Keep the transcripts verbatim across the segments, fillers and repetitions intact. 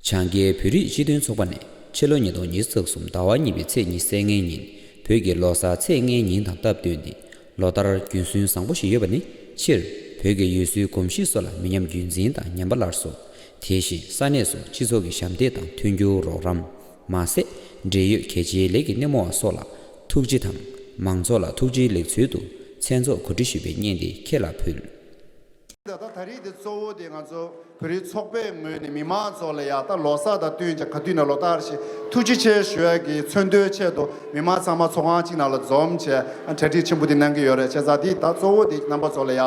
བྱང་རྒྱལ་བོད་རིགས་སྤྱི་མཐུན་ཚོགས་པ་ནས་ཕྱི་ལོ་ཉིས་སྟོང་ཉི་ཤུ་རྩ་གསུམ་ཟླ་བ་གཉིས་པའི་ཚེས་ཉི་ཤུ་རྩ་ལྔའི་ཉིན་བོད་ཀྱི་ལོ་གསར་ཚེས་ལྔའི་ཉིན་དང་སྟབས་བསྟུན་ཏེ་ལོ་ལྟར་རྒྱུན་སྲོལ་བཟང་པོ་ཞིག་ཡོད་པ་ནི་སྤྱིར་བོད་ཀྱི་ཡུལ་སྲོལ་གོམས་གཤིས་སོགས་ལ་མི་ཉམས་རྒྱུན་འཛིན་དང་ཉམས་པ་སླར་གསོ། དེ་བཞིན་ས་གནས་སུ་སྤྱི་ཚོགས་ཀྱི་ཞབས་འདེགས་དང་མཐུན་འགྱུར་རོགས་རམ། མ་ཟད། འབྲེལ་ཡོད་གལ་ཆེའི་ལས་ཀྱི་སྣེ་མོ་བ་སོགས་ལ་ཐུགས་རྗེ་དང་། མང་ཚོགས་ལ་ཐུགས་རྗེའི་ལེགས་གསོལ་དུ་མཚན་ཚོགས་གོ་སྒྲིག་ཞུས་པའི་བརྙན་འདི་ཁྱེད་ལ་ཕུལ། ད་ལྟ་ད་རེས་འདི་གཙོ་བོ་དེ་ང་ཚོ་བོད་རིགས་ཚོགས་པའི་ངོས་ནས་མི་མང་ཚོ་ལ་ཡ་ད་ལོ་གསར་དང་བསྟུན་བྱས་ག་དུས་ནས་ལོ་ལྟར་བཞིན་ཐུགས་རྗེ་ཆེ་ཞུ་ཡ་གི་མཚོན་དོན་ཆེད་དུ་མི་མང་ཚང་མ་ཚོགས་ཁང་གཅིག་ནང་ལ་འཛོམས་བྱས་གྲ་སྒྲིག་ཆེན་པོ་དེ་གནང་གི་ཡོད་རེད། བྱས་ཙང་འདི་ད་གཙོ་བོ་དེ་རྣམ་པ་ཚོ་ལ་ཡ་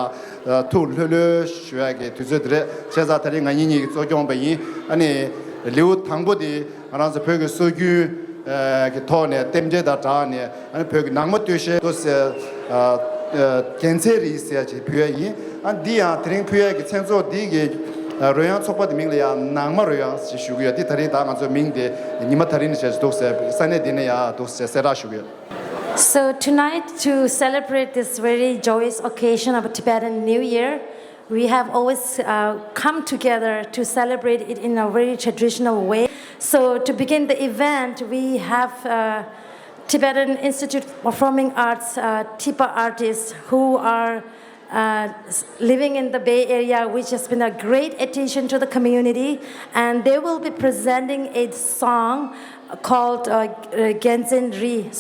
ཐུགས་ལྷོད་ལྷོད་ཞུ་ཡ་གི་དུས་ཚོད་དེ་རེད། བྱས་ཙང་ད་རེས་ང་གཉིས་གཉིས་ཀྱིས་གཙོ་སྐྱོང་པ་ཡིན། ཨ་ནི་ལེའུ་དང་པོ་དེ། ང་རང་ཚོ་བོད་ཀྱི་སྲོལ་རྒྱུན་ཨ་གྱི་ཐོག་ནས་རྟེན་འབྲེལ་དང་སྦྲགས་ནས་ཨ་ནི་བོད་ཀྱི་ནང་མ་སྟོད་གཞས་དུ་ཟེར་ཨ་ཨ་རྒྱལ་མཚན་རིགས་ཟེར་ཅིག་ཕུལ་ཡ་ཡིན། ཨ་འདི་ཡང་དེ་རིང་ཕུལ་ཡ་གི་མཚན་ཚོགས་འདི་གི་ཨ་རོལ་དབྱངས་ཚོགས་པ་དེ་མིང་ལ་ཡང་ནང་མ་རོལ་དབྱངས་ཞེས་ཞུ་གི་ཡོད། འདི་ད་རིང་ད་ང་ཚོ་མིང་དེ་ཉི་མ་ད་རིང་ནས་བྱས་འདུག་ཟེར་ས་གནས་འདི་ནས་ཡང་འདུག་ཟེར་གསལ་བསྒྲགས་ཞུ་གི་ཡོད། So tonight, to celebrate this very joyous occasion of Tibetan New Year, we have always uh, come together to celebrate it in a very traditional way. So, to begin the event, we have uh, Tibetan Institute of Performing Arts, uh, TIPA artists who are uh, s- living in the Bay Area, which has been a great addition to the community, and they will be presenting a song called uh, uh, Genzin Ri.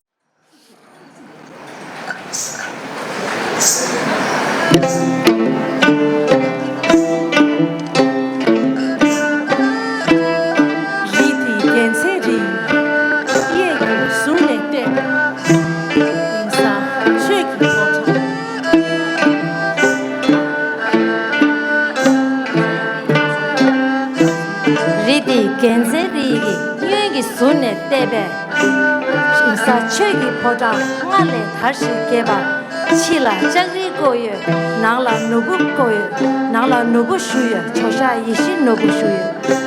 རི་དེའི་རྒྱལ་མཚན་རི། གཡས་ཀྱི་ཟུར་ནས་བལྟས་པས། དེང་སང་ཆོས་ཀྱི་ཕོ་བྲང་། རི་དེའི་རྒྱལ་མཚན་རི་ཡི་གཡོན་གྱི་ཟུར་ནས་བལྟས་པས། དེང་སང་ཆོས་ཀྱི་ཕོ་བྲང་སྔར་ལས་དར་ཞིང་རྒྱས་པ། ཕྱི་ལ་ལྕགས་རིས་བརྐོས་ཡོད། ནང་ལ་ནོར་བུ་བརྐོས་ཡོད། ནང་ལ་ནོར་བུ་བཞུགས་ཡོད། ཇོ་ཤཱཀ་ཡིད་བཞིན་ནོར་བུ་བཞུགས་ཡོད།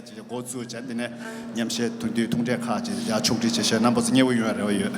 ཅིག་འགོ་བཙུགས་བྱས། འདི་ནས་ཉམས་བཞེས་དོན་བསྡུའི་ཐུང་གྲས་ཁག་ཅིག་ཡར་ཕྱོགས་སྒྲིག་བྱེད་ཤེས་རྣམ་པ་ཚོ་མཉེས་པོ་ཡོང་བའི་རེ་བ་ཡོད།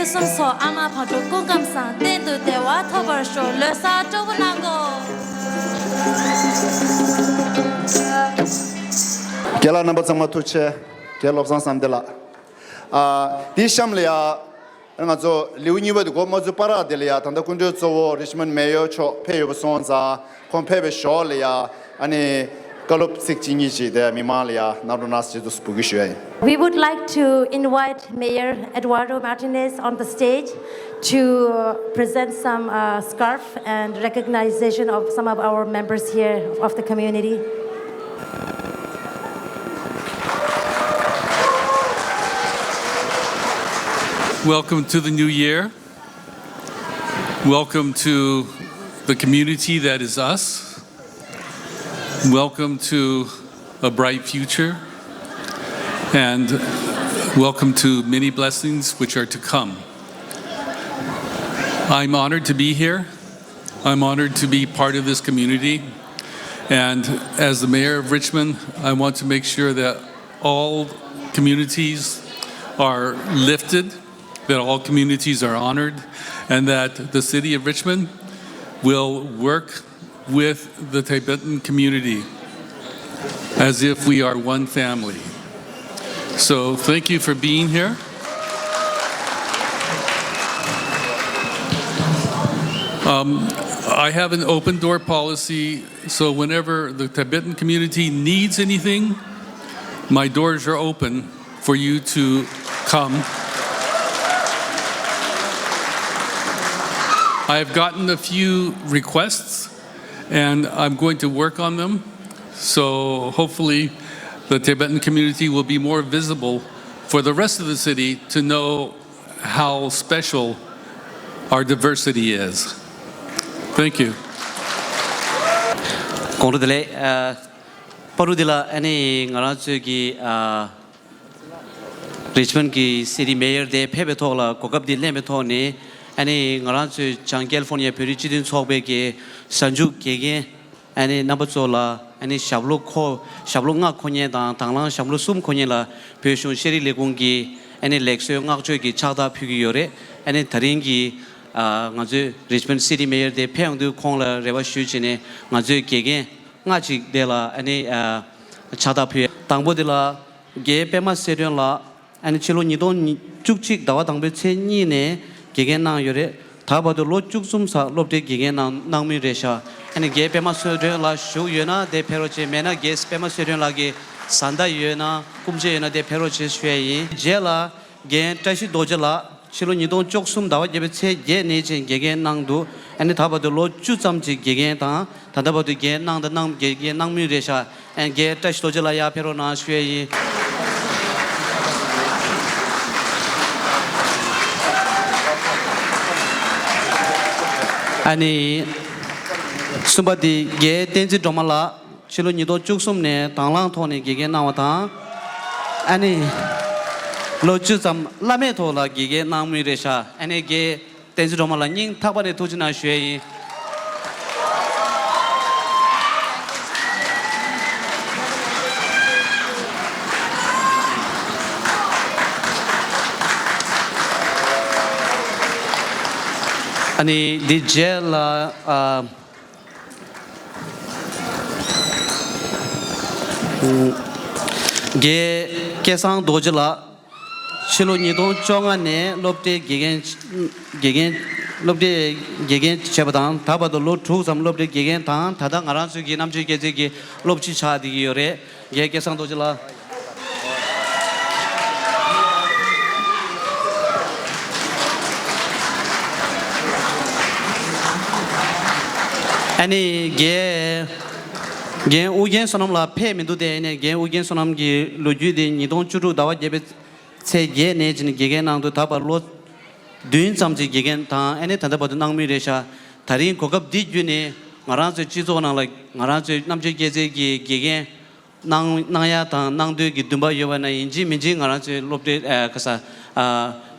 གསུམ་སོགས་ཨ་མ་བག་དྲོ་སྐུ་ཁམས་བཟང་། གཏན་དུ་བདེ་བ་ཐོབ་པར་ཤོག་ལོ་གསར་སྤྲོ་པོ་གནང་གོ། རྒན་ལགས་རྣམ་པ་ཚང་མ་ཐུགས་རྗེ་ཆེ། རྒན་བློ་བཟང་བསམ་གཏན་ལགས། ཨ། དེའི་གཤམ་ལ་ཡ། ང་ཚོ་ལེའུ་གཉིས་པ་དེ་འགོ་མ་ཚུགས་བར་དེ་ལ་ཡ་ད་ལྟ་སྐུ་མགྲོན་གཙོ་བོ་Richmond Mayor མཆོག་ཕེབས་ཡོད་པ་སོང་ཙང་ཁོང་ཕེབས་པའི་ཞོར་ལ་ཡ་ཨ་ནི་བཀའ་སློབ་ཚིག་གཅིག་གཉིས་ཅིག་དེ་མི་མང་ལ་ཡ་གནང་རོགས་གནང་ཞེས་དུ་འབོད་སྐུལ་ཞུ་ཡ་ཡིན། We would like to invite Mayor Eduardo Martinez on the stage to, uh, present some, uh, scarf and recognition of some of our members here of the community. Welcome to the new year. Welcome to the community that is us. Welcome to a bright future. And welcome to many blessings which are to come. I'm honored to be here. I'm honored to be part of this community. And as the mayor of Richmond, I want to make sure that all communities are lifted, that all communities are honored, and that the city of Richmond will work with the Tibetan community as if we are one family. So thank you for being here. Um, I have an open door policy, so whenever the Tibetan community needs anything, my doors are open for you to come. I've gotten a few requests, and I'm going to work on them. So hopefully, the Tibetan community will be more visible for the rest of the city to know how special our diversity is. Thank you. གོང་དུ་དེ་ལས། ཨ། པ་རུ་དེ་ལ་ཨ་ནི་ང་རང་ཚོའི་གི། ཨ། Richmond གི་city mayor དེ་ཕེབས་པའི་ཐོག་ལ་གོ་སྐབས་འདི་ལེན་པའི་ཐོག་ནས་ཨ་ནི་ང་རང་ཚོའི་བྱང་California བོད་རིགས་སྤྱི་མཐུན་ཚོགས་པའི་གི་གཟའ་མཇུག་དགེ་རྒན་ཨ་ནི་རྣམ་པ་ཚོ་ལ་ཨ་ནི་ཞབས་ལོ་འཁོར། ཞབས་ལོ་ལྔ་འཁོར་མཁན་དང་དང་བླངས་ཞབས་ལོ་གསུམ་འཁོར་མཁན་ལ་བོད་གཞུང་ཤེས་རིག་ལས་ཁུངས་ཀྱི་ཨ་ནི་ལེགས་གསོལ་བསྔགས་བརྗོད་ཀྱི་ཕྱག་རྟགས་ཕུལ་གྱི་ཡོད་རེད། ཨ་ནི་ད་རིང་གི། ཨ། ང་ཚོའི་Richmond city mayor དེ་ཕེབས་ཡོང་དུས་ཁོང་ལ་རེ་བ་ཞུས་བྱས་ནས་ང་ཚོའི་དགེ་རྒན་ལྔ་ཅིག་དེ་ལ་ཨ་ནི། ཨ། ཕྱག་རྟགས་ཕུལ། དང་པོ་དེ་ལ་རྒན་པད་མ་གསལ་སྒྲོན་ལགས། ཨ་ནི་ཕྱི་ལོ་ཉིས་སྟོང་བཅུ་གཅིག་ཟླ་བ་དང་པོའི་ཚེས་གཉིས་ནས་དགེ་རྒན་གནང་ཡོད་རེད། ད་བར་དུ་ལོ་བཅུ་གསུམ་ཙམ་སློབ་གྲྭའི་དགེ་རྒན་གནང་གནང་མུས་རེད་ཤག་ཨ་ནི་རྒན་པད་མ་གསལ་སྒྲོན་ལགས་བཞུགས་ཡོད་ན་དེ་ཕེབས་རོགས་བྱེད། མེད་ན་རྒན་པད་མ་གསལ་སྒྲོན་ལགས་ཀྱི་བཟའ་ཟླ་ཡོད་ན་སྐུ་མཆེད་ཡོད་ན་དེ་ཕེབས་རོགས་བྱེད་ཞུ་ཡ་ཡིན། རྗེས་ལ་རྒན་བཀྲ་ཤིས་རྡོ་རྗེ་ལགས། ཕྱི་ལོ་ཉིས་སྟོང་བཅུ་གསུམ་ཟླ་བ་བརྒྱད་པའི་ཚེས་བརྒྱད་ནས་བྱས་དགེ་རྒན་གནང་འདུག་ཨ་ནི་ད་བར་དུ་ལོ་བཅུ་ཙམ་ཅིག་དགེ་རྒན་དང་ད་ལྟ་བར་དུ་རྒན་གནང་དང་གནང་། དགེ་རྒན་གནང་མུས་རེད་ཤག་ཨ་ནི་རྒན་བཀྲ་ཤིས་རྡོ་རྗེ་ལགས་ཡར་ཕེབས་རོགས་གནང་ཞུ་ཡས་ཡིན། ཨ་ནི་གསུམ་པ་དེ་རྒན་བསྟན་འཛིན་སྒྲོལ་མ་ལགས། ཕྱི་ལོ་ཉིས་སྟོང་བཅུ་གསུམ་ནས་དང་བླངས་ཐོག་ནས་དགེ་རྒན་གནང་བ་དང་། ཨ་ནི་ལོ་བཅུ་ཙམ་བླ་མེད་ཐོག་ལ་དགེ་རྒན་གནང་མུས་རེད་ཤག་ཨ་ནི་རྒན་བསྟན་འཛིན་སྒྲོལ་མ་ལ་སྙིང་ཐག་པ་ནས་ཐུགས་རྗེ་གནང་ཞུ་ཡས་ཡིན། ཨ་ནི་འདི་རྗེས་ལ། ཨ། རྒན་སྐལ་བཟང་རྡོ་རྗེ་ལགས། ཕྱི་ལོ་ཉིས་སྟོང་བཅོ་ལྔ་ནས་སློབ་གྲྭའི་དགེ་རྒན། དགེ་རྒན། སློབ་གྲྭའི་དགེ་རྒན་བྱས་པ་དང་ད་བར་དུ་ལོ་དྲུག་ཙམ་སློབ་གྲྭའི་དགེ་རྒན་དང་ད་ལྟ་ང་རང་ཚོའི་གི་རྣམ་དཔྱོད་སྐྱེད་ཚལ་གྱི་སློབ་སྤྱི་ཆགས་བསྡད་ཀྱི་ཡོད་རེད། རྒན་སྐལ་བཟང་རྡོ་རྗེ་ལགས། ཨ་ནི་རྒན། རྒན་ཨུ་རྒྱན་བསོད་ནམས་ལགས་ཕེབས་མི་འདུག་སྟེ། ཨ་ནི་རྒན་ཨུ་རྒྱན་བསོད་ནམས་ཀྱི་ལོ་རྒྱུས་དེ་ཉིས་སྟོང་བཅུ་དྲུག་ཟླ་བ་བརྒྱད་པའི་ཚེས་བརྒྱད་ནས་བྱས་ནས་དགེ་རྒན་གནང་དུས་ད་བར་ལོ་བདུན་ཙམ་ཅིག་དགེ་རྒན་དང་ཨ་ནི་ད་ལྟ་བར་དུ་གནང་མུས་རེད་ཤག་ད་རིང་གོ་སྐབས་འདི་བརྒྱུད་ནས་ང་རང་ཚོའི་སྤྱི་ཚོགས་ནང་ལ་ང་རང་ཚོའི་རྣམ་དཔྱོད་སྐྱེད་ཚལ་གྱི་དགེ་རྒན་གནང་གནང་ཡ་དང་གནང་འདོད་ཀྱི་འདུན་པ་ཡོད་པ་ན་ཡིན་གཅིག་མིན་གཅིག་ང་རང་ཚོའི་སློབ་གྲྭའི་ཨ་ག་ས་ཨ་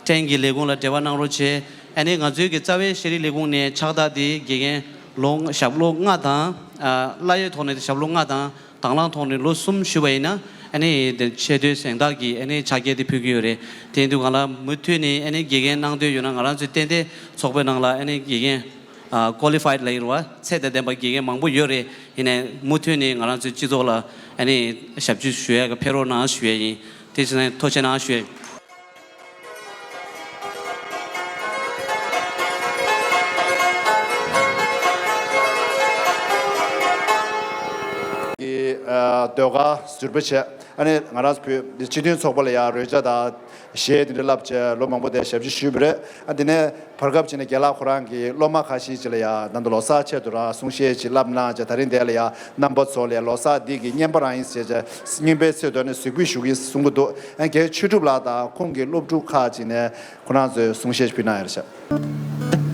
ཕྲན་གྱི་ལས་ཁུངས་ལ་འབྲེལ་བ་གནང་རོགས་བྱེད། ཨ་ནི་ང་ཚོའི་གི་རྩ་བའི་ཤེས་རིག་ལས་ཁུངས་ནས་ཕྱག་རྟགས་དེ་དགེ་རྒན་ལོ་ལྔ་ཞབས་ལོ་ལྔ་དང་ཨ་གླ་ཡོད་ཐོག་ནས་ཞབས་ལོ་ལྔ་དང་དང་བླངས་ཐོག་ནས་ལོ་གསུམ་ཞུས་པ་ཡིན་ན་ ཨ་ནི་དེ་ཆེས་མཐོའི་གཟེངས་རྟགས་ཀྱི་ཨ་ནི་ཕྱག་འཁྱེར་དེ་ཕུལ་གྱི་ཡོད་རེད། དེ་ཡིན་དུས་གང་ལ་མུ་མཐུད་ནས་ཨ་ནི་དགེ་རྒན་གནང་འདོད་ཡོད་ན། ང་རང་ཚོའི་ཏན་ཏན་ཚོགས་པའི་ནང་ལ་ཨ་ནི་དགེ་རྒན་ཨ་ཀོ་ལི་ཕའིཌ་ལབ་ཀྱི་རེད་བ། ཚད་དང་ལྡན་པ་དགེ་རྒན་མང་པོ་ཡོད་རེད། ཡིན་ནའི་མུ་མཐུད་ནས་ང་རང་ཚོའི་སྤྱི་ཚོགས་ལ་ཨ་ནི་ཞབས་ཕྱི་ཞུ་ཡ་གི་ཕེབས་རོགས་གནང་ཞུ་ཡ་ཡིན། དེ་བྱས་ནས་ཐུགས་རྗེ་གནང་ཞུ་ཡ་ཡིན། གི་ཨ་ཟློས་གར་ཟུར་པ་བྱས། ཨ་ནི་ང་རང་ཚོ་བོད་སྤྱི་མཐུན་ཚོགས་པ་ལ་ཡང་རོལ་ཆ་དང་གཞས་དེ་འདྲ་བསླབས་བྱས་ལོ་མང་པོ་དེ་ཞབས་ཕྱི་ཞུས་པ་རེད། ཨ་དེ་ནས་བར་སྐབས་ཅིག་ནས་རྒན་ལགས་ཁོ་རང་གིས་སློབ་མ་ཁ་ཤས་ཅིག་ལ་ཡང་ད་ལྟ་ལོ་གསར་ཆེད་དུ་རང་གསུང་བཤད་ཅིག་བསླབ་གནང་བྱས། ད་རིང་དེ་ལ་ཡང་རྣམ་པ་ཚོ་ལ་ཡང་ལོ་གསར་འདི་གི་རྔན་པ་རང་ཡིན་ཟེར་བྱས་རྔན་པའི་ཚུལ་དུ་ནས་གཟིགས་འབུལ་ཞུ་གི་ཡིན་གསུང་གི་འདུག་ཨ་རྒན་ཆོས་གྲུབ་ལགས་དང་ཁོང་གི་སློབ་ཕྲུག་ཁག་ཅིག་ནས་ཁོ་རང་ཚོས་གསུང་བཤད་ཕུལ་གནང་ཡོད་རེད་ཤག་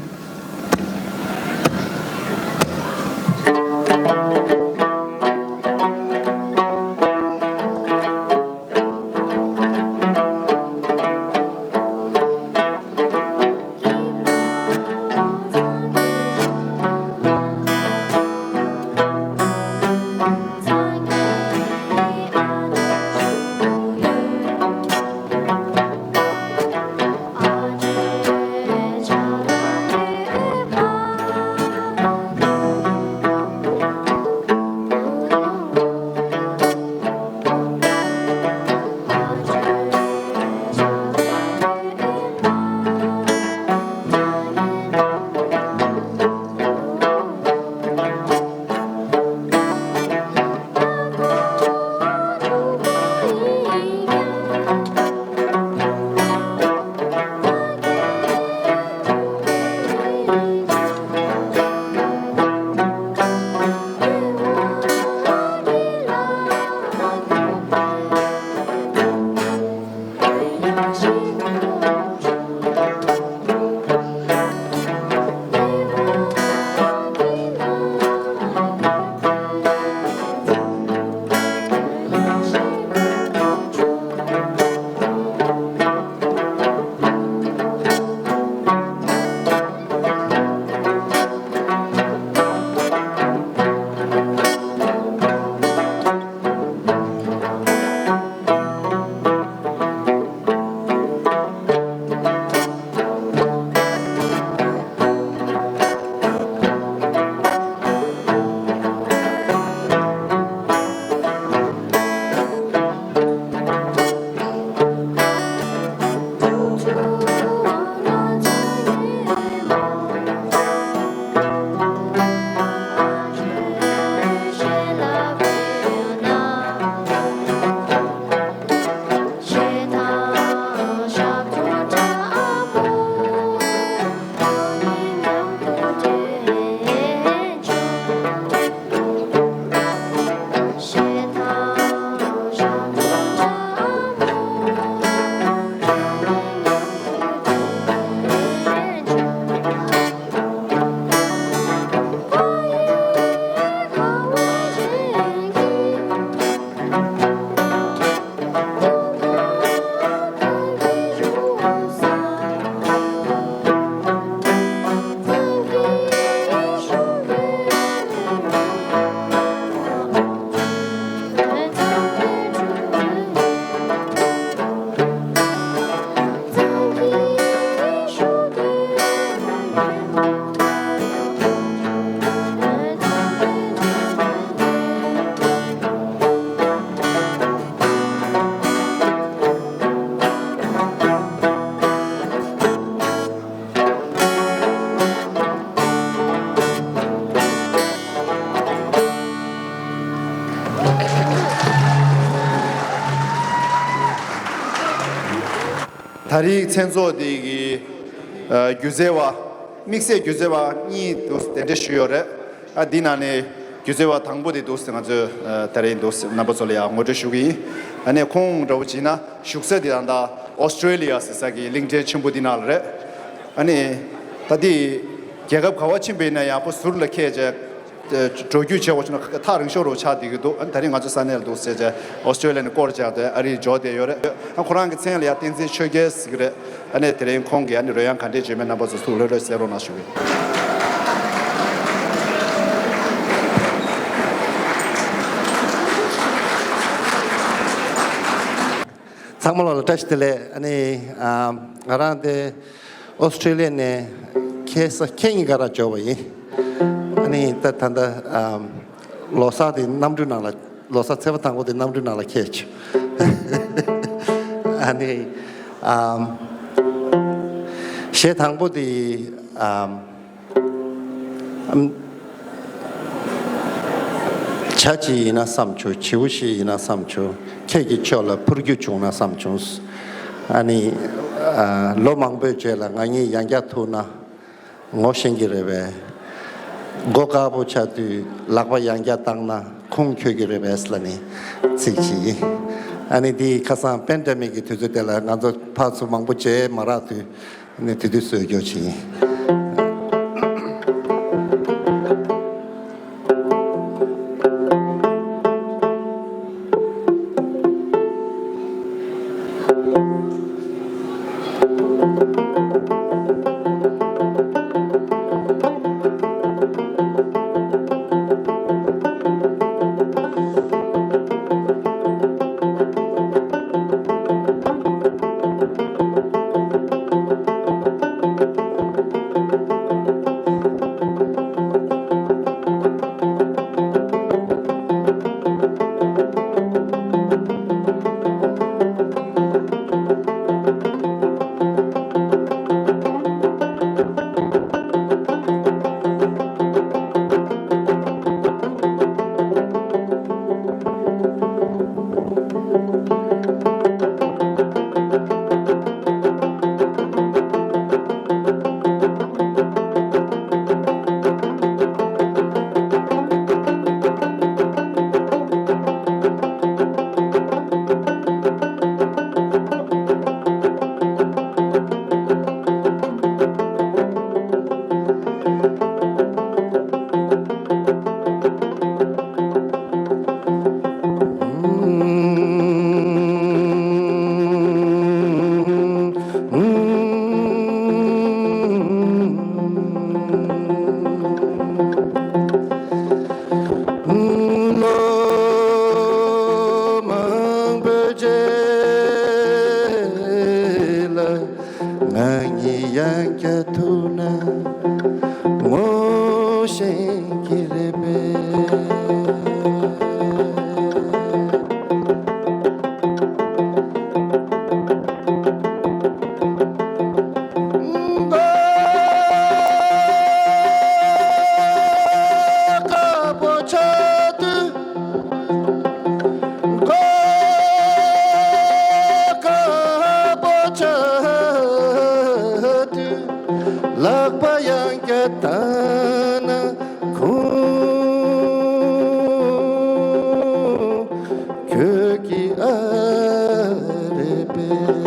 ད་རེས་མཚན་ཚོགས་འདི་གི་ཨ་སྒྱུ་རྩལ་བ། དམིགས་བསལ་སྒྱུ་རྩལ་བ་གཉིས་འདུག་གདན་འདྲེན་ཞུས་ཡོད་རེད། ཨ་འདི་ནང་ནས་སྒྱུ་རྩལ་བ་དང་པོ་དེ་འདུག་ང་ཚོས་ཨ་ད་རེས་འདུག་རྣམ་པ་ཚོ་ལ་ཡང་ངོ་སྤྲོད་ཞུ་གི་ཡིན། ཨ་ནས་ཁོང་འདྲ་བོ་བྱས་ན་བཞུགས་ས་དེ་ད་ལྟ་ཨོ་སི་ཀྲེ་ལི་ཡ་ཟེར་ས་གི་གླིང་ཕྲན་ཆེན་པོ་འདི་ནང་ལ་རེད། ཨ་ནི་ད་འདི་རྒྱལ་ཁབ་ག་བ་ཕྱིན་པ་ཡིན་ན་ཡང་ཁོ་ཟུར་ལ་འཁྱེར་བྱས། འགྲོ་རྒྱུག་བྱེད་དགོས་བྱུང་ན་ཐག་རིང་ཤོས་རུ་ཆགས་བསྡད་ཀྱི་འདུག་ཨ་ནི་ད་རིང་ང་ཚོ་ས་གནས་ལ་འདུག་ཟེར་བྱས་ཨོ་སི་ཀྲེ་ལི་ཡ་ནས་སྐོར་བྱས་ཏེ་ཨ་རིར་འབྱོར་བསྡད་ཡོད་རེད། ཨ་ཁོ་རང་གི་མཚན་ལ་ཡ་བསྟན་འཛིན་ཆོས་རྒྱལ་ཟེར་གྱི་རེད། ཨ་ནི་དེ་རིང་ཁོང་གིས་ཨ་ནི་རོལ་དབྱངས་ག་འདྲས་བྱས་མིན་རྣམ་པ་ཚོ་ཐུགས་ལྷོད་ལྷོད་གསན་རོགས་གནང་ཞུ་གི་ཡིན། ཚང་མ་ལ་བཀྲ་ཤིས་བདེ་ལེགས། ཨ་ནི་ཨམ་ང་རང་དེ་ཨོ་སི་ཀྲི་ལི་ཡ་ནས་ཁ་སང་ཁ་ཉིན་ག་ར་འབྱོར་བ་ཡིན། ཨ་ནི་ད་ད་ལྟ་ཨམ་ལོ་གསར་དེ་གནམ་གྲུ་ནང་ལ། ལོ་གསར་ཚེས་པ་དང་པོ་དེ་གནམ་གྲུ་ནང་ལ་འཁྱེར་བྱུང་། ཨ་ནི་ཨམ་གཞས་དང་པོ་དེ་ཨམ་ཨམ་བྱ་ཅིག་ཡིན་ན་བསམ་བྱུང་། བྱིའུ་ཞིག་ཡིན་ན་བསམ་བྱུང་། ཁྱེད་ཀྱི་ཕྱོགས་ལ་འཕུར་རྒྱུ་བྱུང་ན་བསམ་བྱུང་། ཨ་ནི་ཨ་ལོ་མང་པོའི་རྗེས་ལ་ང་གཉིས་ཡང་བསྐྱར་ཐུག་ན་ངོ་ཤེས་ཀྱི་རེད་པས། མགོ་དཀར་པོ་ཆགས་དུས་ལག་པ་ཡང་བསྐྱར་བཏང་ན་ཁུངས་འཁྱོལ་གྱི་རེད་པས་ལབ་ནས་ཚིག་ཅིག་ཡིན། ཨ་ནི་འདི་ཁ་སང་པེན་ཌེ་མིག་གི་དུས་ཚོད་དེ་ལ་ང་ཚོ་ཕར་ཚུར་མང་པོ་མཇལ་མ་རག་དུས། ནས་དེ་དུས་སྲོལ་རྒྱུ་ཅིག་ཡིན། ལོ་མང་པོའི་རྗེས་ལ་ང་གཉིས་ཡང་བསྐྱར་ཐུག་ན་ངོ་ཤེས་ཀྱི་རེད་པས། མགོ་དཀར་པོ་ཆགས་དུས། མགོ་དཀར་པོ་ཆགས་དུས། ལག་པ་ཡང་བསྐྱར་བཏང་ན་ཁུངས་འཁྱོལ་གྱི་ཨ་རེད་པས།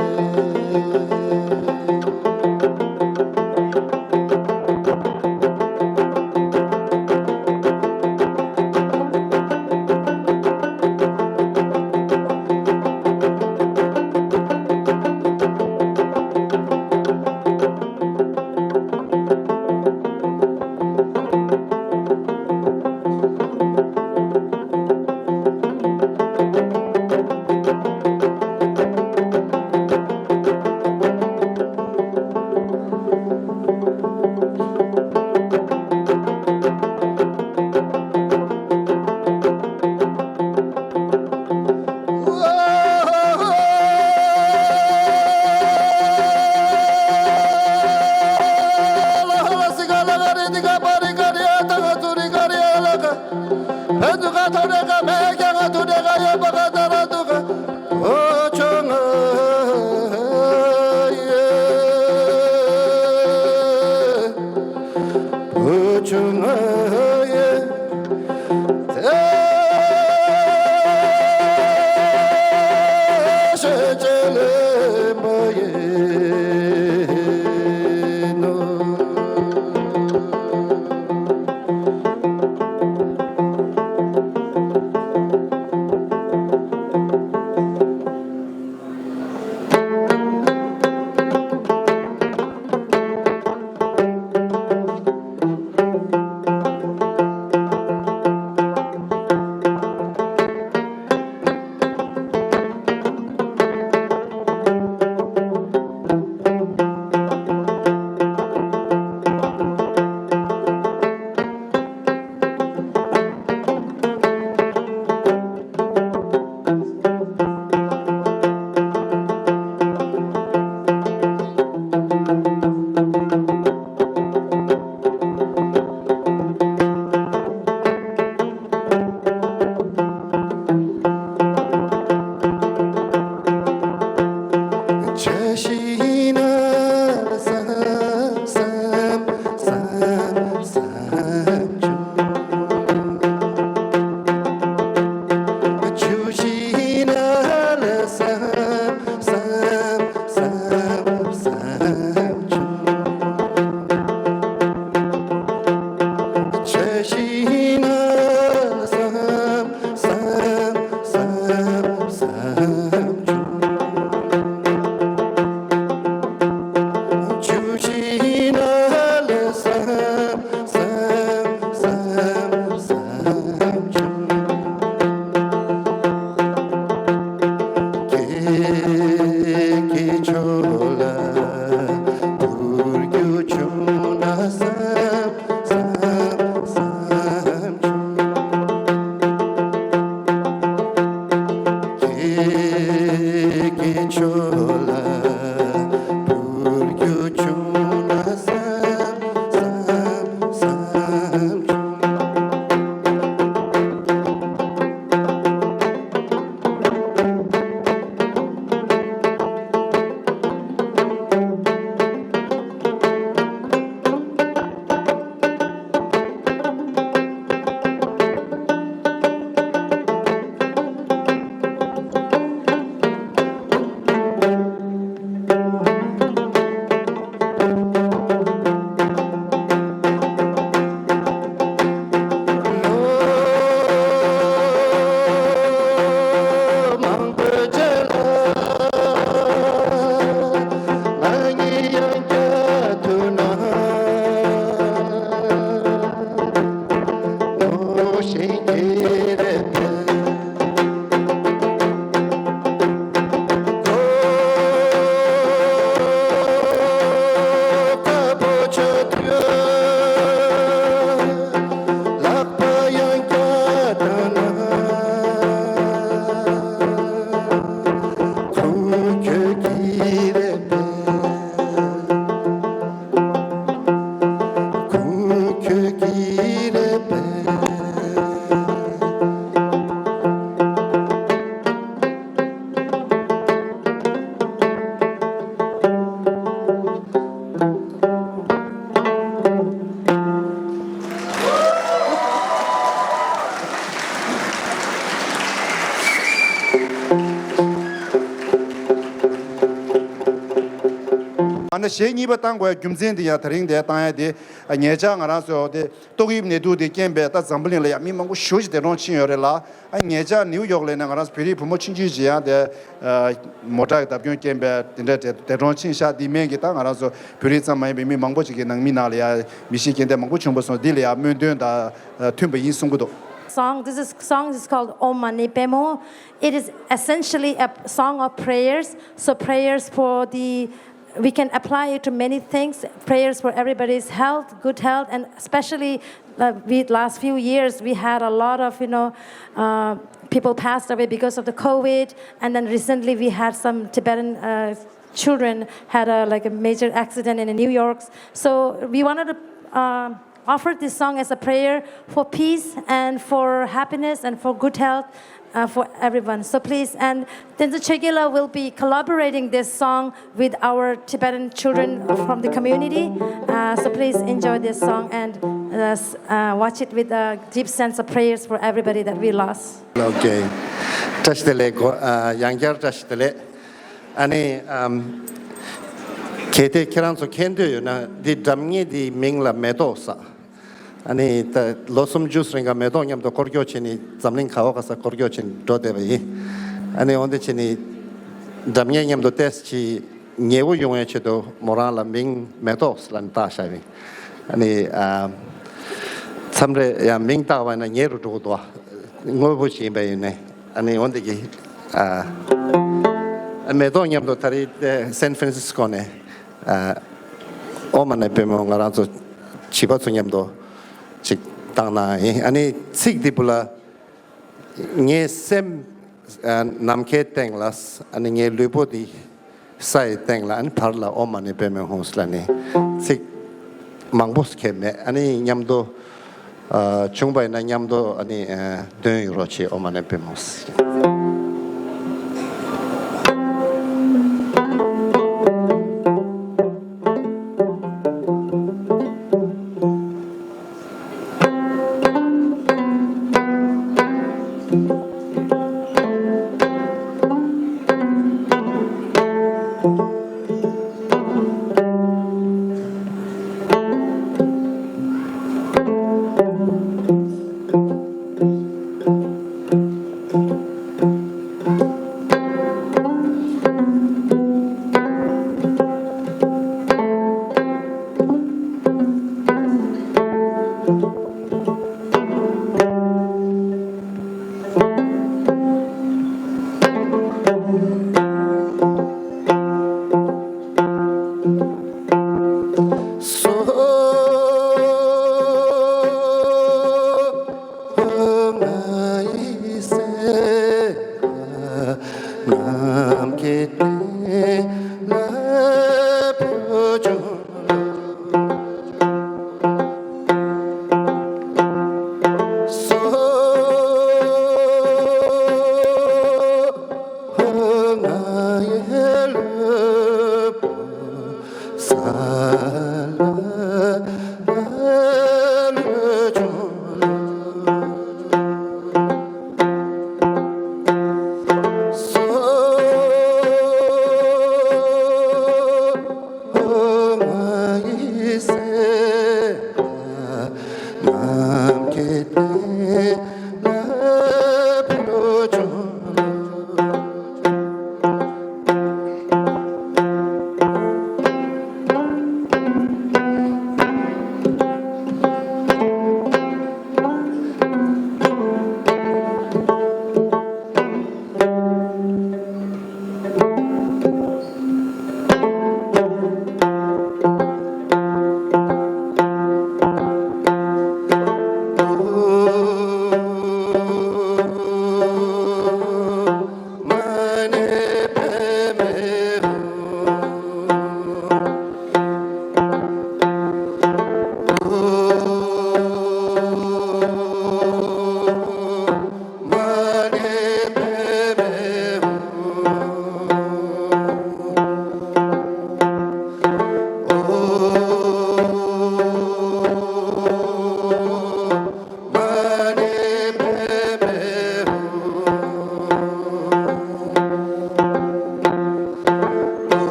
གཞས་གཉིས་པ་བཏང་དགོས་རྒྱུ་མཚན་དེ་ཡང་དེ་རིང་དེ་བཏང་ཡ་དེ་ཉེ་ཆར་ང་རང་ཚོ་དེ་ཏོག་དབྱིབས་ནད་དུག་དེ་རྐྱེན་པས་ད་འཛམ་བུ་གླིང་ལ་ཡང་མི་མང་པོ་ཞེ་ཅིག་འདས་གྲོངས་ཕྱིན་ཡོད་རེད་ལ། ཨ་ཉེ་ཆར་ནིའུ་ཡོག་ལ་ནས་ང་རང་ཚོ་བོད་རིགས་བུ་མོ་ཆུང་ཆུང་ཅིག་ཡང་དེ་མོ་ཊ་གི་བརྡབ་སྐྱོན་རྐྱེན་པས་དེ་འདྲ་འདས་གྲོངས་ཕྱིན་ཤག་འདི་སྨན་གྱི་ད་ང་རང་ཚོ་བོད་རིགས་ཙམ་མ་ཡིན་པའི་མི་མང་པོ་ཅིག་གི་ནང་མི་ནང་ལ་ཡང་མི་ཤི་རྐྱེན་འདས་མང་པོ་བྱུང་པ་སོང་། འདི་ལ་ཡང་སྨོན་འདུན་དང་མཐུན་པ་ཡིན་གསུང་གི་འདུག Song, this is song is called Om Mani Padme Hum. It is essentially a song of prayers. So prayers for the we can apply it to many things. Prayers for everybody's health, good health, and especially uh, we last few years we had a lot of you know uh, people passed away because of the COVID, and then recently we had some Tibetan uh, children had a like a major accident in New York. So we wanted to. Uh, offer this song as a prayer for peace and for happiness and for good health uh, for everyone. So please, and Tenzin Chögyalö will be collaborating this song with our Tibetan children from the community. Uh, so please enjoy this song and uh, s- uh, watch it with a deep sense of prayers for everybody that we lost. Okay. བཀྲ་ཤིས་བདེ་ལེགས། གོ་ཨ་ཡང་བསྐྱར་བཀྲ་ཤིས་བདེ་ལེགས། ཨ་ནི་ཨམ་གལ་ཏེ་ཁྱེད་རང་ཚོ་མཁྱེན་འདོད་ཡོད་ན་འདི་སྒྲ་སྙན་འདིའི་མིང་ལ་མེ་ཏོག་ཟེར། ཨ་ནི་ད་ལོ་སུམ་ཅུ་རིང་ག་མེ་ཏོག་མཉམ་དུ་སྐོར་སྐྱོད་བྱས་ནས་འཛམ་གླིང་ག་བ་ག་ས་སྐོར་སྐྱོད་བྱས་ནས་འགྲོ་བསྡད་པ་ཡིན། ཨ་ནི་འོན་ཏེ་བྱས་ནས་སྒྲ་སྙན་མཉམ་དུ་ཏོག་ཙམ་ཉེ་བོ་ཡོང་བའི་ཆེད་དུ་མོ་རང་ལ་མིང་མེ་ཏོག་ལབ་ནས་བཏགས་བཞག་ཡིན། ཨ་ནི་ཨ་མཚམས་རེ་ཡང་མིང་བཏགས་པ་ཡིན་ན་ཉེ་རུ་འགྲོ་གི་འདུག་དངོས་པོ་ཞིག་ཡིན་པ་ཡིན་ནའི། ཨ་ནི་འོན་ཏེ་གི་ཨ་མེ་ཏོག་མཉམ་དུ་ད་རེས་སན་ཧྥ་རན་སིས་ཀོ་ནས་ཨ་ཨོཾ་མ་ཎི་པདྨེ་ཧཱུྃ་ང་རང་ཚོ་བྱིས་པ་ཚོ་མཉམ་དུ་ཅིག་བཏང་གནང་ཡིན། ཨ་ནི་ཚིག་འདི་བུ་ལ་ངའི་སེམས་ཨ་ནམ་མཁའི་སྟེང་ལ། ཨ་ནི་ངའི་ལུས་པོ་འདི་ས་ཡི་སྟེང་ལ། ཨ་ནི་བར་ལ་ཨོཾ་མ་ཎི་པདྨེ་ཧཱུྃ་ལབ་ནས་ཚིག་མང་པོ་ཁྱད་མེད། ཨ་ནི་མཉམ་དུ་ཨ་བྱུང་བ་ཡིན་ན་མཉམ་དུ་ཨ་ནི་ཨ་འདོན་ཡོད་རོགས་བྱེད། ཨོཾ་མ་ཎི་པདྨེ་ཧཱུྃ།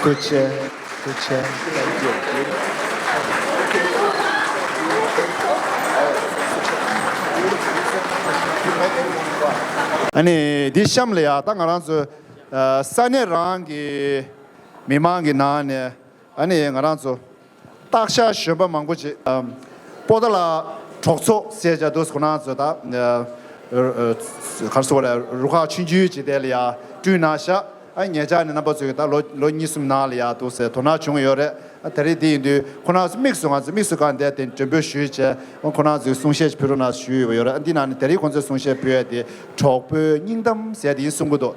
Good chair. Good chair. ཨ་ནི་འདི་གཤམ་ལ་ཡ་ད་ང་རང་ཚོ་ས་གནས་རང་གི་མི་མང་གི་ནང་ནས་ཨ་ནི་ང་རང་ཚོ་སྟག་ཤར་གཞོན་པ་མང་པོ་ཅིག་པོ་ཏཱ་ལ་གྲོགས་ཚོགས་ཟེར་བྱ་འདུག་ཁོ་རང་ཚོ་ད་ག་རེ་ཟེར་དགོས་རེད། རུ་ཁག་ཆུང་ཆུང་ཅིག་དེ་ལ་ཡ་བསྐྲུན་གནང་ཤག་ཨ་ཉེ་ཆར་ནས་རྣམ་པ་ཚོས་ད་ལོ་ལོ་གཉིས་གསུམ་ནང་ལ་ཡ་འདུག་ཟེར་དོ་སྣང་བྱུང་ཡོད་རེད། ཨ་དེ་རིང་འདི་ཡིན་དུས་ཁོ་རང་ཚོ་དམིགས་སུ་ང་ཚོ་དམིགས་སུ་བཀར་ནས་དེ་མགྲོན་འབོད་ཞུས་བྱས་ཁོ་རང་ཚོས་གསུང་བཤད་ཕུལ་རོགས་གནང་ཞུས་ཡོད་ཡོད་རེད། ཨ་འདི་ནང་ནས་དེ་རིང་ཁོང་ཚོས་གསུང་བཤད་ཕུལ་ཡ་དེ་གྲོགས་པོའི་སྙིང་གཏམ་ཟེར་དེ་ཡིན་གསུང་གི་འདུག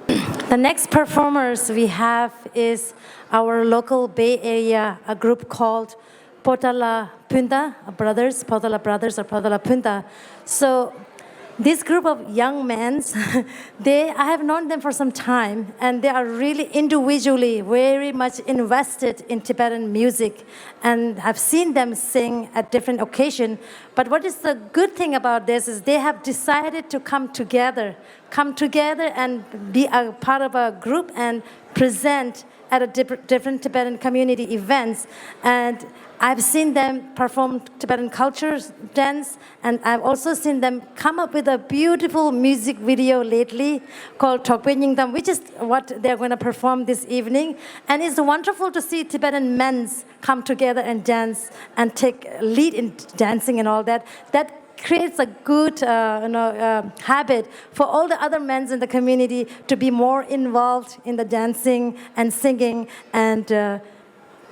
The next performers we have is our local Bay Area, a group called Potala Pynda, brothers, Potala brothers or Potala Pynda. So this group of young men, they, I have known them for some time, and they are really individually very much invested in Tibetan music, and I've seen them sing at different occasions. But what is the good thing about this is they have decided to come together, come together and be a part of a group and present at a diff- different Tibetan community events. And I've seen them perform Tibetan culture dance, and I've also seen them come up with a beautiful music video lately called Thokpe Nyingdam, which is what they're going to perform this evening. And it's wonderful to see Tibetan men's come together and dance and take lead in dancing and all that. That creates a good uh, you know, uh, habit for all the other men in the community to be more involved in the dancing and singing and uh,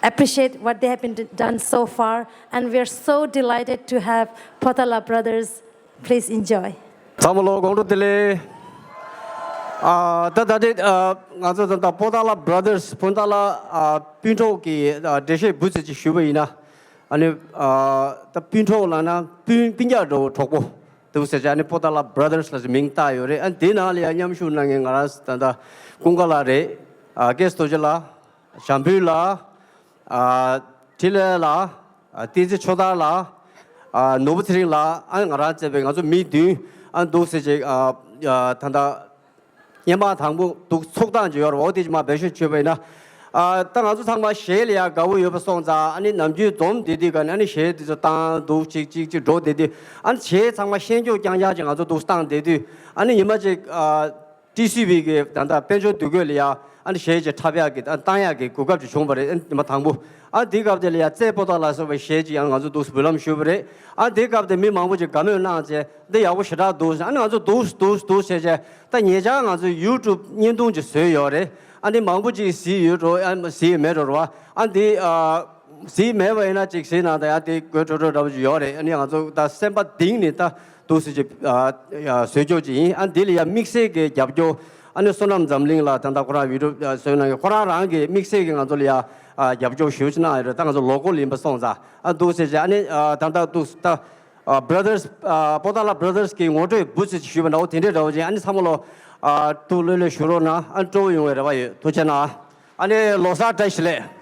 appreciate what they have been d- done so far. And we are so delighted to have Potala Brothers. Please enjoy. ཚང་མ་ལོ་དགོང་དྲོ་བདེ་ལེགས། ཨ་ད་ད་དེ་ཨ་ང་ཚོ་ད་ད་པོ་ཏཱ་ལ་བྷ་ར་དར་སི་པོ་ཏཱ་ལ་ཨ་སྤུན་གྲོགས་ཀྱི་ཨ་འགྲེལ་བཤད་འབུ་ཙི་ཅིག་ཞུས་པ་ཡིན་ན། ཨ་ནི་ཨ་ད་སྤུན་གྲོགས་ལབ་ན་སྤུན་སྤུན་ཀྱག་འདྲ་བོ་གྲོགས་པོ་འདུག་ཟེར་བྱས། ཨ་ནི་པོ་ཏཱ་ལ་བྷ་ར་དར་སི་ལབ་ཟེར་མིང་བཏགས་ཡོད་རེད། ཨ་འདི་ནང་ལ་ཡང་མཉམ་ཞུགས་གནང་མཁན་ང་རང་ད་ལྟ་ཀུན་དགའ་ལགས་རེད། ཨ་སྐལ་རྡོ་རྗེ་ལགས། བྱམས་བུ་ལགས། ཨ་འཕྲིན་ལས་ལགས། ཨ་བསྟན་འཛིན་ཆོས་དར་ལགས། ཨ་ནོར་བུ་ཚེ་རིང་ལགས། ཨ་ང་རང་བཅས་པའི་ང་ཚོ་མི་བདུན་ཨ་འདུག་ཟེར་བྱས། ཨ་ཨ་ད་ལྟ་སྔོན་མ་དང་པོ་འདུག་ཚོགས་སྟངས་ཅིག་ཡོད་རེད་བ། འོ་དེ་ཅིག་མར་བེད་སྤྱོད་བྱས་པ་ཡིན་ན། ཨ་ད་ང་ཚོ་ཚང་མ་གཞས་ལ་ཡང་དགའ་བོ་ཡོད་པ་སོང་ཙང་། ཨ་ནི་ནམ་རྒྱུན་འཛོམས་བསྡད་དུས་ག་ནས་ཨ་ནི་གཞས་དེ་ཚོ་བཏང་འདུག་ཅིག་ཅིག་ཅིག་འགྲོ་བསྡད་དུས། ཨ་ནི་གཞས་ཚང་མ་ཤེས་ཀྱོག་རྐྱང་རྐྱང་ཅིག་ང་ཚོ་འདུག་བཏང་བསྡད་དུས། ཨ་ནི་ཉི་མ་ཅིག་ཨ་ཊི་སི་ཝི་གི་ད་ལྟ་དཔལ་འབྱོར་འདུ་འགོད་ལ་ཡང་ཨ་ནི་གཞས་ཅིག་འཁྲབ་ཡག་གི་ཨ་བཏང་ཡག་གི་གོ་སྐབས་ཅིག་བྱུང་བ་རེད། ཨ་ནི་ཉི་མ་དང་པོ། ཨ་དེའི་སྐབས་དེ་ལ་ཡང་རྩེ་པོ་ཏཱ་ལ་སོགས་པའི་གཞས་ཅིག་ཡང་ང་ཚོ་འདུག་འབུལ་ལམ་ཞུས་པ་རེད། ཨ་དེའི་སྐབས་དེ་མི་མང་པོ་ཅིག་དགའ་མོས་གནང་བྱས། འདི་ཡག་པོ་ཞེ་དྲག་འདུག་ཨ་ནི་ང་ཚོ་འདུག་འདུག་འདུག་བྱས་བྱས། ད་ཉེ་ཆར་ང་ཚོ་ཡུ་ཊུབ་བརྙན་ཐུང་ཅིག་བཟོས་ཡོད་རེད། ཨ་ནི་མང་པོ་ཅིག་གཟིགས་ཡོད་འགྲོ། ཨ་གཟིགས་མེད་འགྲོ་རེད་བ། ཨ་འདི་ཨ་གཟིགས་མེད་པ་ཡིན་ན་ཅིག་གཟིགས་གནང་། ད་ཡང་དེ་དགོད་བྲོ་བྲོ་འདྲ་པོ་ཅིག་ཡོད་རེད། ཨ་ནི་ང་ཚོ་ད་སེམས་པ་གཏིང་ནས་ད་འདུག་སེ་ཅིག་ཨ་ཡ་བཟོས་ཀྱོག་ཅིག་ཡིན། ཨ་འདི་ལ་ཡང་དམིགས་བསལ་གྱི་རྒྱབ་སྐྱོར། ཨ་ནི་བསོད་ནམས་འཛམ་གླིང་ལགས་ད་ལྟ་ཁོ་རང་ཡུ་ཊུབ་ཨ་བཟོས་གནང་གི། ཁོ་རང་རང་གི་དམིགས་བསལ་གྱི་ང་ཚོ་ལ་ཡང་ཨ་རྒྱབ་སྐྱོར་ཞེ་པོ་ཅིག་གནང་ཡོད་རེད། ད་ང་ཚོ་ལོ་ཀལ་ཡིན་པ་སོང་ཙང་། ཨ་འདུག་སེ་ཅིག་ཨ་ནི་ཨ་ད་ལྟ་འདུག་ད་ཨ་བྷ་ར་དར་སི་ཨ་པོ་ཏཱ་ལ་བྷ་ར་དར་སི་གི་ངོ་སྤྲོད་འབུ་ཙི་ཅིག་ཞུས་པ་འདྲ་བོ་དེ་འདྲའི་འདྲ་བོ་ཅིག་ཨ་ནི་ཚང་མ་ལོ་ཨ་ཐུགས་ལྷོད་ལྷོད་བཞུགས་རོགས་གནང་། ཨ་སྤྲོ་པོ་ཡོང་བའི་རེ་བ་ཡོད། ཐུགས་རྗེ་གནང་། ཨ་ནི་ལོ་གསར་བཀྲ་ཤིས་བདེ་ལེགས།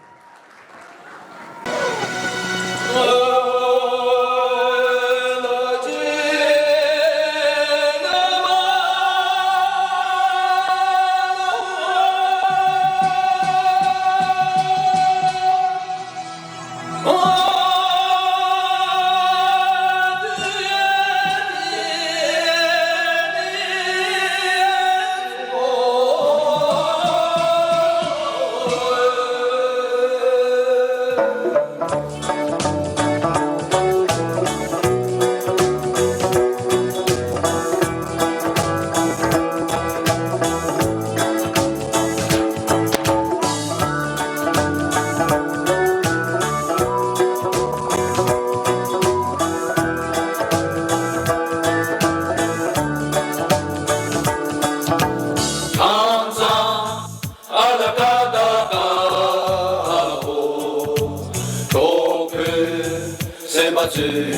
སེམས་པ་བཅོས་ཡོད།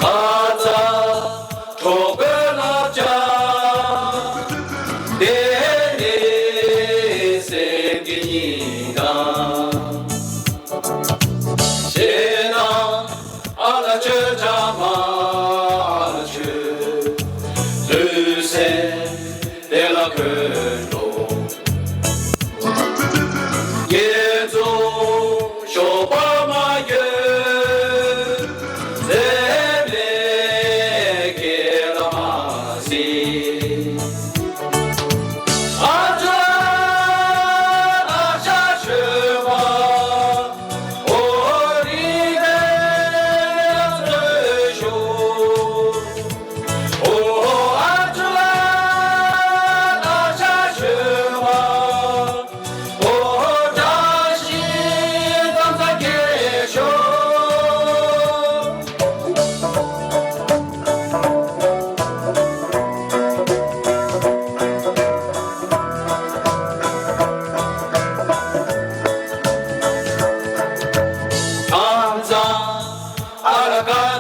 ཨ་ཙ་གྲོགས་པོའི་བསླབ་བྱ་དེ་ནི་སེམས་ཀྱི་སྙིང་དང་ཞེ་སྡང་ཨ་ལ་ཆོས་ཆ་མ་ལ་ཆོས་ལུས་སེམས་དེ་ལ་འཁོན་འགྲོ།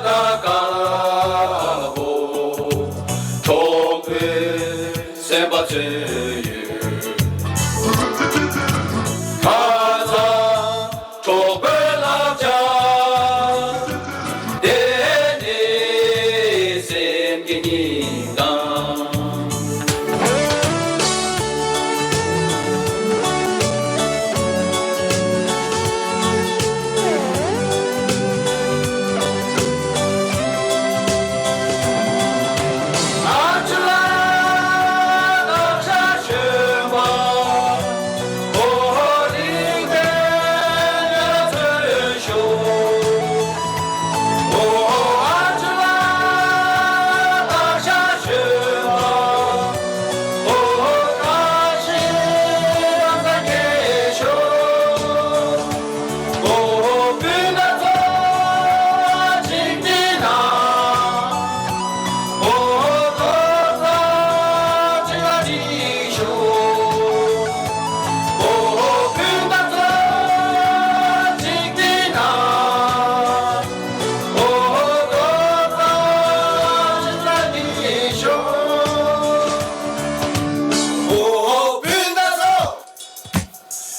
དཀར་པོ་གྲོགས་པོའི་སེམས་པ་བཙོས་ཡོད། ཁ་སང་གྲོགས་པོའི་བསླབ་བྱ་དེ་ནི་སེམས་ཀྱི་སྙིང་དང་།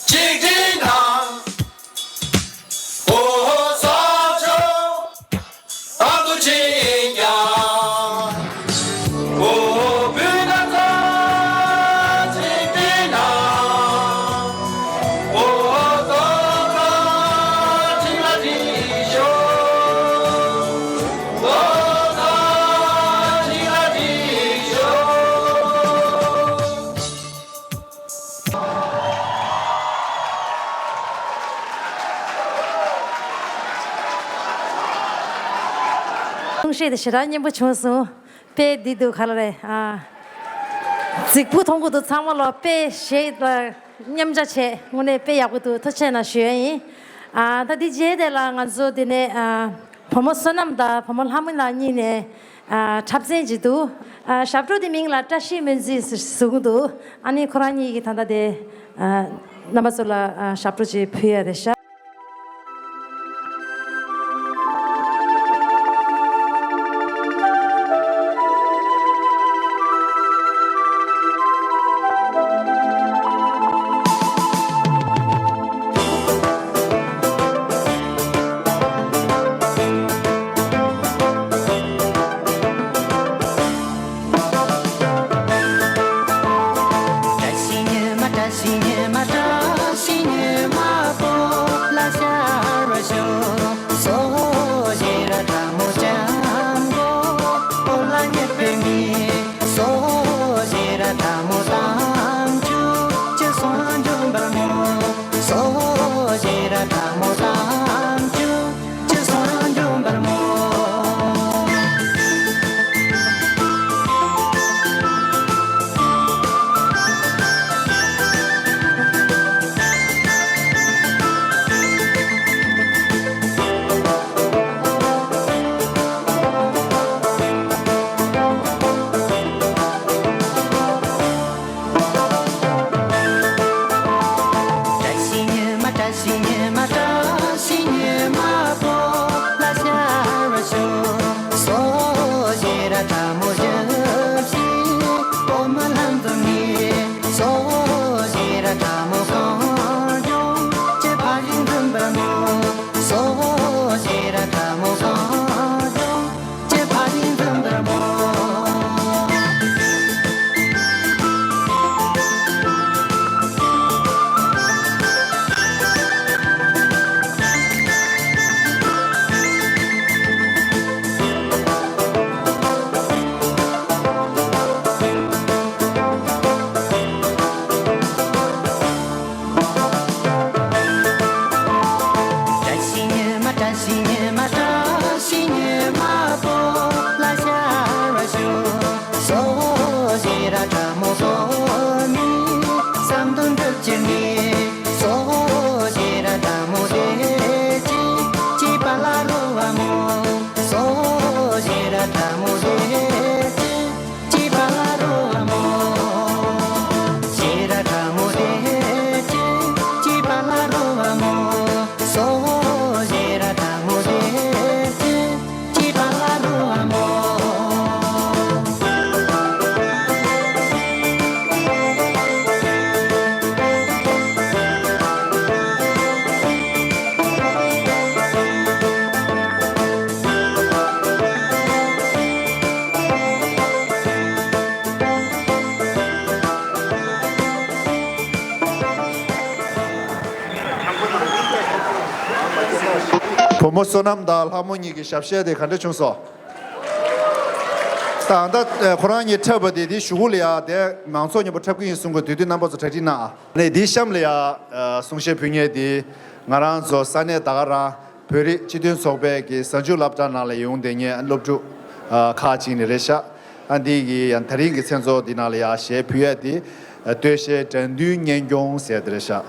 གཅིག་སྒྲིལ་དང་། ཨོ་ཧོ་ས་ཆོ་ཨ་ཁུ་ཆིང་ཀྱང་། ཨོ་ཧོ་བུ་ན་ཚ་གཅིག་སྒྲིལ་དང་། ཨོ་ཧོ་ཏོ་ཚ་གཅིག་ལ་སྒྲིལ་ཤོག་ཏོ་ཚ་གཅིག་ལ་སྒྲིལ་ཤོག་གསུང་བཤད་དེ་ཞེ་དྲག་སྙན་པོ་བྱུང་སོང་། དཔེ་འདི་འདུག་ག་ལ་རེད་ཨ། རྫིག་པོ་མཐོང་གི་འདུག་ཚང་མ་ལ་དཔེ་ཞེ་དྲག་མཉམ་བྱ་བྱས་དངོས་གནས་དཔེ་ཡག་པོ་འདུག་ཐུགས་རྗེ་ཆེ་གནང་ཞུ་ཡ་ཡིན། ཨ་ད་འདི་རྗེས་དེ་ལ་ང་ཚོ་འདི་ནས་ཨ་བུ་མོ་བསོད་ནམས་དང་བུ་མོ་ལྷ་མོ་ལགས་གཉིས་ནས་ཨ་འཁྲབ་ཚན་ཅིག་འདུག་ཨ་ཞབས་བྲོ་འདི་མིང་ལ་བཀྲ་ཤིས་སྨོན་ཚིག་ཟེར་གསུང་གི་འདུག་ཨ་ནི་ཁོ་རང་གཉིས་ཀྱིས་ད་ལྟ་དེ་ཨ་རྣམ་པ་ཚོ་ལ་ཨ་ཞབས་བྲོ་ཅིག་ཕུལ་ཡ་རེད་ཤག་བཀྲ་ཤིས་སྨྱོན་མ། བཀྲ་ཤིས་སྨྱོན་མ། བཀྲ་ཤིས་སྨྱོན་མ་པོ། མོ་བསོད་ནམས་དང་ལྷ་མོ་གཉིས་ཀྱི་ཞབས་གཞས་དེ་ག་འདྲ་བྱུང་སོང་། ད་ད་ཁོ་རང་གཉིས་འཁྲབ་པ་དེ་དེ་གཞུག་གུ་ལ་ཡ་དེ་མང་ཚོགས་མཉམ་པོ་འཁྲབ་ཀྱི་ཡིན་གསུང་གི། དེ་དུས་རྣམ་པ་ཚོ་གྲ་སྒྲིག་གནང་ཨ། ནས་དེའི་གཤམ་ལ་ཡ་གསུང་བཤད་ཕུལ་མཁན་དེ་ང་རང་ཚོ་ས་གནས་ད་ག་རང་བོད་རིགས་སྤྱི་མཐུན་ཚོགས་པའི་གི་གཟའ་མཇུག་སློབ་གྲྭ་ནང་ལ་ཡོང་བསྡད་མཁན་སློབ་ཕྲུག་ཁག་ཅིག་ནས་རེད་ཤག་ཨ། འདི་གི་ཡང་ད་རིང་གི་མཚན་ཚོགས་འདི་ནང་ལ་ཡ་གཞས་ཕུལ་ཡ་དེ་སྟོད་གཞས་དགྲ་འདུལ་གཉེན་སྐྱོང་ཟེར་དེ་རེད་ཤག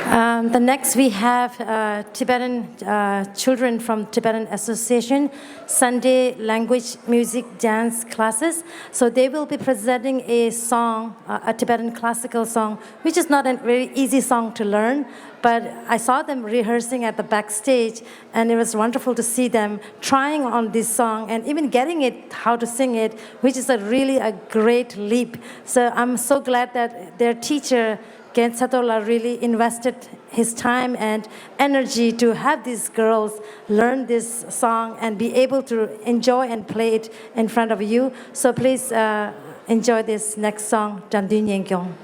Um, the next we have uh, Tibetan uh, children from Tibetan Association, Sunday language, music, dance classes. So they will be presenting a song, uh, a Tibetan classical song, which is not a very easy song to learn. But I saw them rehearsing at the backstage, and it was wonderful to see them trying on this song and even getting it, how to sing it, which is a really a great leap. So I'm so glad that their teacher, Ken Satola, really invested his time and energy to have these girls learn this song and be able to enjoy and play it in front of you. So please uh, enjoy this next song, Dramdin Yengyong.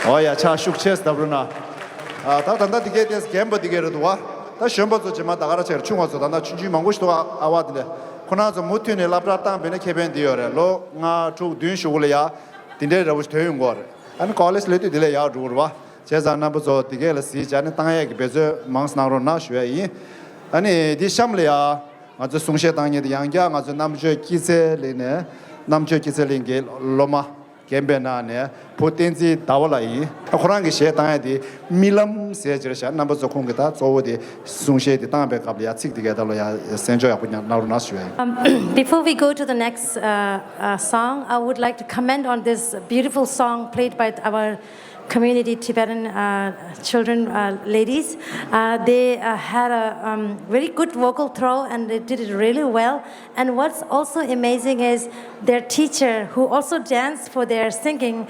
ཨོ་ཡ། ཕྱག་ཤུགས་ཆེ་སྟབས་རུ་ན། ཨ། ད་ད་ལྟ་དེ་གའི་ཏེས་རྒན་པ་དེ་གའི་རེད་འདུག་བ། ད་གཞོན་པ་ཚོ་རྗེས་མ་ད་ག་ར་ཆེར་ཆུང་བ་ཚོ་ད་ལྟ་ཆུང་ཆུང་མང་པོ་ཞིག་འདུག་ཨ་བ་དེ་ལས། ཁོ་རང་ཚོ་མུ་མཐུད་ནས་སློབ་གྲྭ་བཏང་པ་ཡིན་ན་ཁེ་ཕན་འདི་ཡོད་རེད། ལོ་ལྔ་དྲུག་བདུན་གཞུག་གུ་ལ་ཡ་དེ་འདྲའི་འདྲ་བོ་ཞིག་ཐོན་ཡོང་གི་རེད། ཨ་ནི་ཀོ་ལེཇ་སླེབས་དུས་དེ་ལས་ཡག་འགྲོ་གི་རེད་བ། བྱས་ཙང་རྣམ་པ་ཚོ་དེ་གས་ལ་གཟིགས་བྱས་ནས་བཏང་ཡས་ཀྱི་འབད་བརྩོན་མང་ཙམ་གནང་རོགས་གནང་ཞུ་ཡས་ཡིན། ཨ་ནི་འདི་གཤམ་ལ་ཡ་ང་ཚོ་གསུང་བཤད་བཏང་མཁན་དེ་ཡང་བསྐྱར་ང་ཚོ་རྣམ་དཔྱོད་སྐྱིད་ཚལ་གླིང་ནས་རྣམ་དཔྱོད་སྐྱིད་ཚལ་གླིང་གི་སློབ་མ། རྒན་པའི་ནང་ནས་བུ་བསྟན་འཛིན་ཟླ་བ་ལགས་ཡིན། ཁོ་རང་གིས་གཞས་བཏང་ཡ་དེ་རྨི་ལམ་ཟེར་ཅིག་རེད་ཤག་རྣམ་པ་ཚོ་ཁོང་གིས་ད་གཙོ་བོ་དེ་གསུང་གཞས་དེ་བཏང་པའི་སྐབས་ལ་ཡ་ཚིག་དེ་གའི་ཐོག་ལ་ཡ་གསན་འཇོག་ཡག་པོ་ཉར་གནང་རོགས་གནང་ཞུ་ཡ་ཡིན། Um, before we go to the next uh, uh, song, I would like to comment on this beautiful song played by our community Tibetan uh, children, uh, ladies. Uh, they uh, had a um, very good vocal throw and they did it really well. And what's also amazing is their teacher, who also danced for their singing,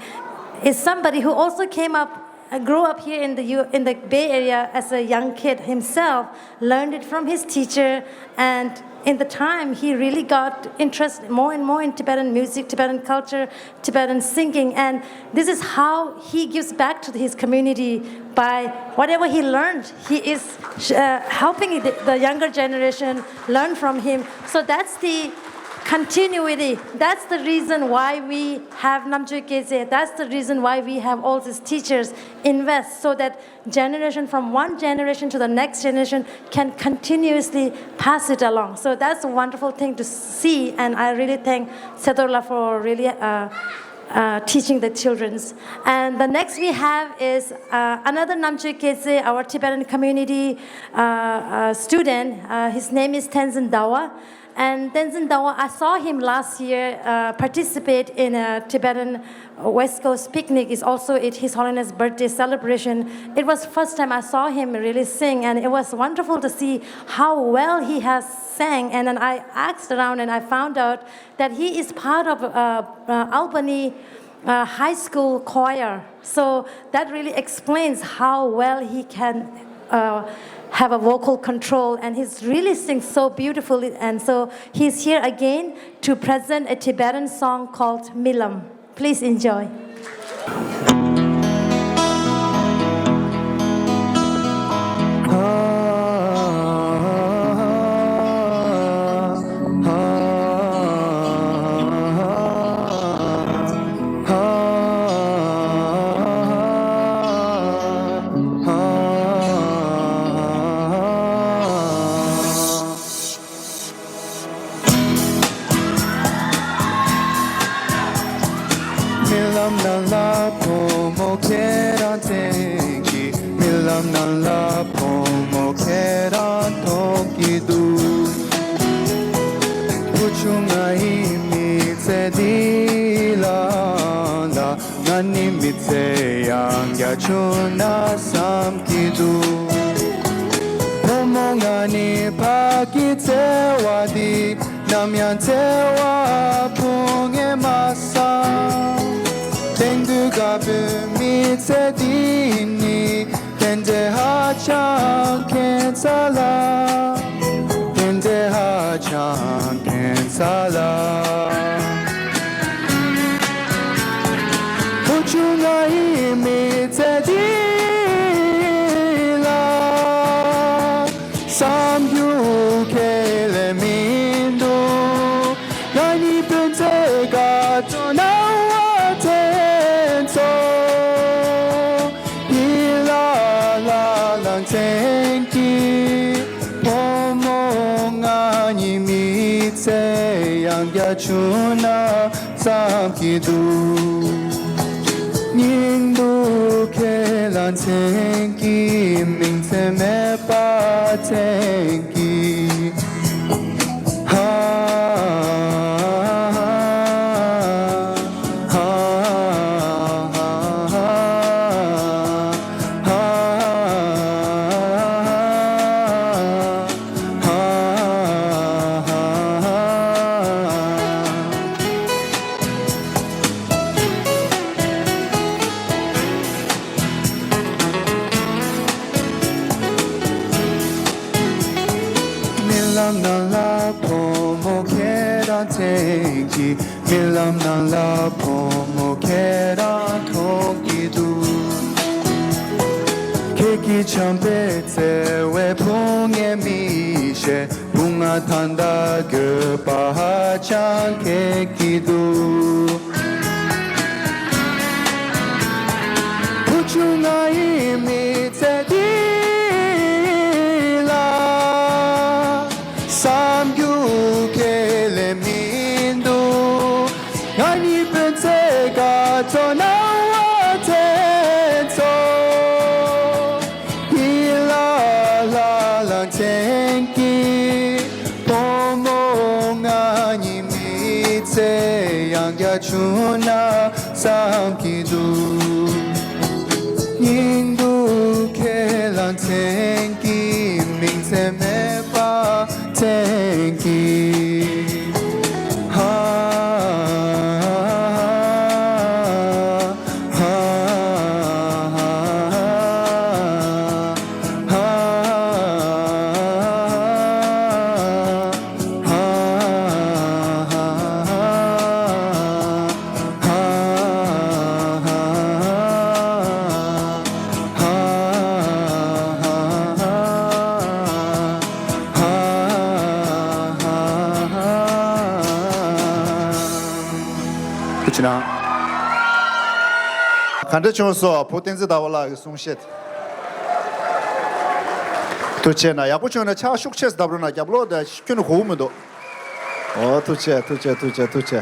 is somebody who also came up, uh, grew up here in the U- in the Bay Area as a young kid himself, learned it from his teacher, and in the time he really got interest more and more in Tibetan music, Tibetan culture, Tibetan singing, and this is how he gives back to his community by whatever he learned. He is uh, helping the, the younger generation learn from him. So that's the continuity. That's the reason why we have Namchoe Gyaltse. That's the reason why we have all these teachers invest so that generation from one generation to the next generation can continuously pass it along. So that's a wonderful thing to see, and I really thank Sedorla for really uh, uh, teaching the childrens. And the next we have is uh, another Namchoe Gyaltse, our Tibetan community uh, uh, student. Uh, his name is Tenzin Dawa. And Tenzin Dawa, I saw him last year uh, participate in a Tibetan West Coast picnic. Is also it His Holiness birthday celebration. It was first time I saw him really sing, and it was wonderful to see how well he has sang. And then I asked around, and I found out that he is part of uh, uh, Albany uh, high school choir. So that really explains how well he can uh, have a vocal control, and he's really sings so beautifully. And so he's here again to present a Tibetan song called Milam. Please enjoy. རྨི་ལམ་ནང་ལ་བུ་མོ་ཁྱེད་རང་མཚན་གྱི། རྨི་ལམ་ནང་ལ་བུ་མོ་ཁྱེད་རང་མཐོང་གི་འདུག་བུ་ཆུང་ང་ཡི་མི་ཚེ་འདི་ལ་ང་ནི་མི་ཚེ་ཡང་བསྐྱར་བྱུང་ན་བསམ་གྱི་འདུག་བུ་མོ་ང་ནི་ཕ་གི་བརྩེ་བ་འདི་ནམ་ཡང་བརྩེ་བ་ཕུང་ངེས་མ་སོང་། དེང་དུས་དཀར་པོའི་མི་ཚེ་འདི་ནི་དེ་འདྲའི་ཧ་ཅང་ཁྱད་མཚར་ལ། དེ་འདྲའི་ཧ་ཅང་ཁྱད་མཚར་ལ། བུ་ཆུང་ང་ཡི་མི་ཚེ་འདི་ལ། བསམ་རྒྱུ་ཁས་ལེན་མི་འདུག་ང་ནི་སྤུན་མཆེད་དགའ་སྤྲོ་སྣང་བ་དེ་ཚོ་ཡིད་ལ་ལ་ལ་མཚན་གྱི། བུ་མོ་ང་ནི་མི་ཚེ་ཡང་བསྐྱར་བྱུང་ན་བསམ་གྱི་འདུག་སྙིང་སྡུག་ཁས་ལེན་མཚན་གྱི། མིང་ཚིག་མེད་པ་མཚན་གྱི། ཧ་ཧ་ཧ་རྨི་ལམ་ནང་ལ་བུ་མོ་ཁྱེད་རང་མཚན་གྱི། རྨི་ལམ་ནང་ལ་བུ་མོ་ཁྱེད་རང་མཐོང་གི་འདུག་ཁྱེད་ཀྱི་བྱམས་པའི་བརྩེ་བས་ཕུང་ངེས་མི་ ཆེ་བུང་ང་ཐང་ད་དགོས་པ་ཧ་ཅང་ཁེགས་ཀྱི་འདུག་བུ་ཆུང་ང་ཡི་མི་ཚེ་འདི་ལ་བསམ་རྒྱུ་ཁས་ལེན་མི་འདུག་ང་ནི་བོད་ཚེ་དགའ་ཚོ་ན་བ་ཚེ་ཚོ། ཡིད་ལ་ལ་ལ་མཚན་གྱི་དོ་མོ་ང་ཉི་མི་ཚེ་ཡང་བསྐྱར་བྱུང་ན་བསམ་གྱི་འདུག་སྙིང་སྡུག་ཁས་ལ་མཚན་གྱི་མིང་ཚེ་མེད་པ་མཚན་གྱི། ཧ་ཧ། ཐུགས་རྗེ་གནང་། ག་འདྲ་བྱུང་སོང་བུ་བསྟན་འཛིན་ཟླ་བ་ལགས་ཀྱི་གསུང་བཤད། ཐུགས་རྗེ་གནང་། ཡག་པོ་བྱུང་ན་ཕྱག་ཤུགས་ཆེ་ཙམ་བརྡབ་རོགས་གནང་། རྒྱབ་ལོགས་དེ་ཁྱོན་ནས་གོ་གི་མི་འདུག་ཨོ་ཐུགས་རྗེ་ཐུགས་རྗེ་ཐུགས་རྗེ་ཐུགས་རྗེ།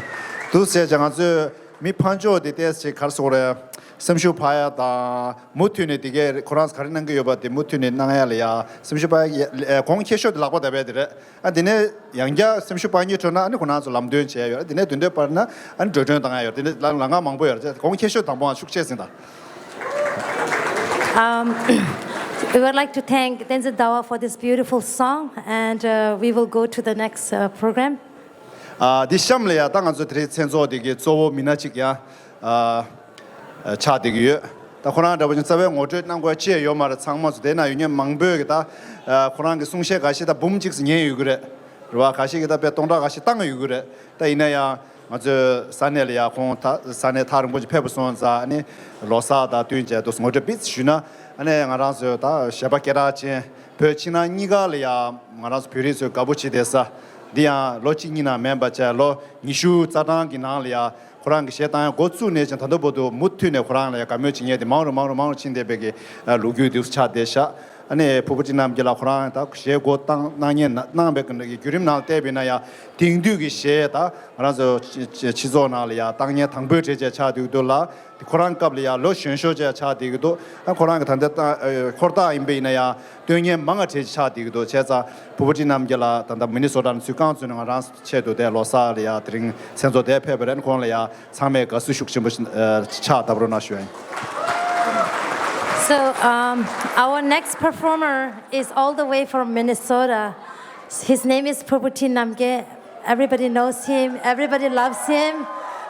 འདུག་ཟེར་ཀྱང་ང་ཚོས་མི་ཕར་ཕྱོགས་དེ་ཏོག་ཙམ་ག་རེ་ཟེར་དགོས་རེད། སེམས་ཤུགས་འཕར་ཡ་དང་མུ་མཐུད་ནས་དེ་གས་ཁོ་རང་ཚོ་ག་རེ་གནང་གི་ཡོད་པ་དེ་མུ་མཐུད་ནས་གནང་ཡ་ལ་ཡ་སེམས་ཤུགས་འཕར་ཡ། གོང་ཁེ་ཤོས་དེ་ལག་པ་བརྡབ་ཡ་དེ་རེད། ཨ་དེ་ནས་ཡང་བསྐྱར་སེམས་ཤུགས་སྤར་སྙིང་བྲོ་ན་ཨ་ནི་ཁོ་རང་ཚོ་ལམ་སྟོན་བྱས་ཡོད་རེད། དེ་ནས་དུས་འདོད་པར་ན་ཨ་ནི་འགྲོ་གྲོན་བཏང་ཡ་ཡོད་རེད། དེ་ནས་ལ་ལམ་ཁ་མང་པོ་ཡོད་རེད། གོང་ཁེ་ཤོས་དང་པོ་ཨ་ཤུགས་ཆེ་ཟིན་དང་། Um, we would like to thank Tenzin Dawa for this beautiful song, and uh, we will go to the next uh, program. ཨ་འདི་གཤམ་ལ་ཡ་ད་ང་ཚོ་དེ་རིང་མཚན་ཚོགས་དེ་གི་གཙོ་བོ་མི་སྣ་གཅིག་ཡ་ཨ་ཆགས་བསྡད་ཀྱི་ཡོད། ད་ཁོ་རང་འདྲ་པོ་ཅིག་རྩ་བའི་ངོ་སྤྲོད་གནང་དགོས་ཅི་ཡང་ཡོད་མ་རེད། ཚང་མ་ཚོ་དེ་ན་ཡོད་མཁན་མང་པོས་གི་ད་ཨ་ཁོ་རང་གི་གསུང་བཤད་འགའ་ཤས་ད་འབུམ་གཅིག་ཙམ་ཉན་ཡོད་ཀྱི་རེད། རེད་བ། འགའ་ཤས་ཀྱིས་ད་དཔེ་སྟོང་ཕྲག་འགའ་ཤས་བཏང་ཡོད་ཀྱི་རེད། ད་ཡིན་ན་ཡང་ང་ཚོའི་ས་གནས་ལ་ཡ་ཁོང་ད་ས་གནས་ཐག་རིང་པོ་ཅིག་ཕེབས་པ་སོང་ཙང་ཨ་ནི་ལོ་གསར་དང་བསྟུན་བྱས་འདུག་ངོ་སྤྲོད་སྤེལ་ཞུས་ན་ཨ་ནི་ང་རང་ཚོའི་ད་གཞས་པ་སྐད་གྲགས་ཅན་བོད་ཕྱི་ནང་གཉིས་ཀ་ལ་ཡ་ང་རང་ཚོ་བོད་རིགས་ཚོས་དགའ་པོ་བྱེད་བསྡད་ས་འདི་ཡང་ལོ་གཅིག་གཉིས་ནང་མིན་པ་བྱས་ལོ་ཉི་ཤུ་རྩ་གྲངས་ཀྱི་ནང་ལ་ཡ་ཁོ་རང་གི་གཞས་བཏང་ཡ་འགོ་བཙུགས་ནས་ཅིང་ད་ལྟ་བར་དུ་མུ་མཐུད་ནས་ཁོ་རང་ལ་ཡ་དགའ་མོས་བྱེད་མཁན་དེ་མང་རུ་མང་རུ་མང་རུ་ཕྱིན་བསྡད་པའི་གི་ལོ་རྒྱུས་འདུག་ཆགས་བསྡད་ཤག་ཨ་ནི་ཕུར་བུ་བཀྲིས་རྣམ་རྒྱལ་ལགས་ཁོ་རང་ད་གཞས་འགོ་བཏང་གནང་མཁན་གནང་བའི་གི་བརྒྱུད་རིམ་ནང་བལྟས་པ་ཡིན་ན་ཡང་དེང་དུས་ཀྱི་གཞས་ད་ང་རང་ཚོ་སྤྱི་སྤྱི་སྤྱི་ཚོགས་ནང་ལ་ཡང་བཏང་མཁན་དང་པོའི་གྲས་ཅིག་ཆགས་བསྡད་ཀྱི་འདུག་ལ། ཁོ་རང་སྐབས་ལ་ཡང་ལོ་གཞོན་ཤོས་ཅིག་ཆགས་བསྡད་ཀྱི་འདུག་ཨ་ཁོ་རང་གི་ད་ལྟ་ད་འཁོར་ཐག་ཡིན་པ་ཡིན་ན་ཡང་སྟོན་མཁན་མང་བ་གྲས་ཅིག་ཆགས་བསྡད་ཀྱི་འདུག་བྱས་ཙང་ཕུར་བུ་བཀྲིས་རྣམ་རྒྱལ་ལགས་ད་ལྟ་མི་ནི་སོ་ཊ་ནས་ཚུར་རྐང་བཙུགས་ནས་ང་རང་ཆེད་དུ་དེ་ལོ་གསར་ལ་ཡང་དེ་རིང་མཚན་ཚོགས་དེར་ཕེབས་པ་རེད། ཁོང་ལ་ཡང་ཚང་མས་དགའ་བསུ་ཤུགས་ཆེན་པོ་ཕྱག་བརྡབ་རོགས་གནང་ཞུ་ཡ་ཡིན། So, um, our next performer is all the way from Minnesota. His name is Purbuti Namge. Everybody knows him. Everybody loves him.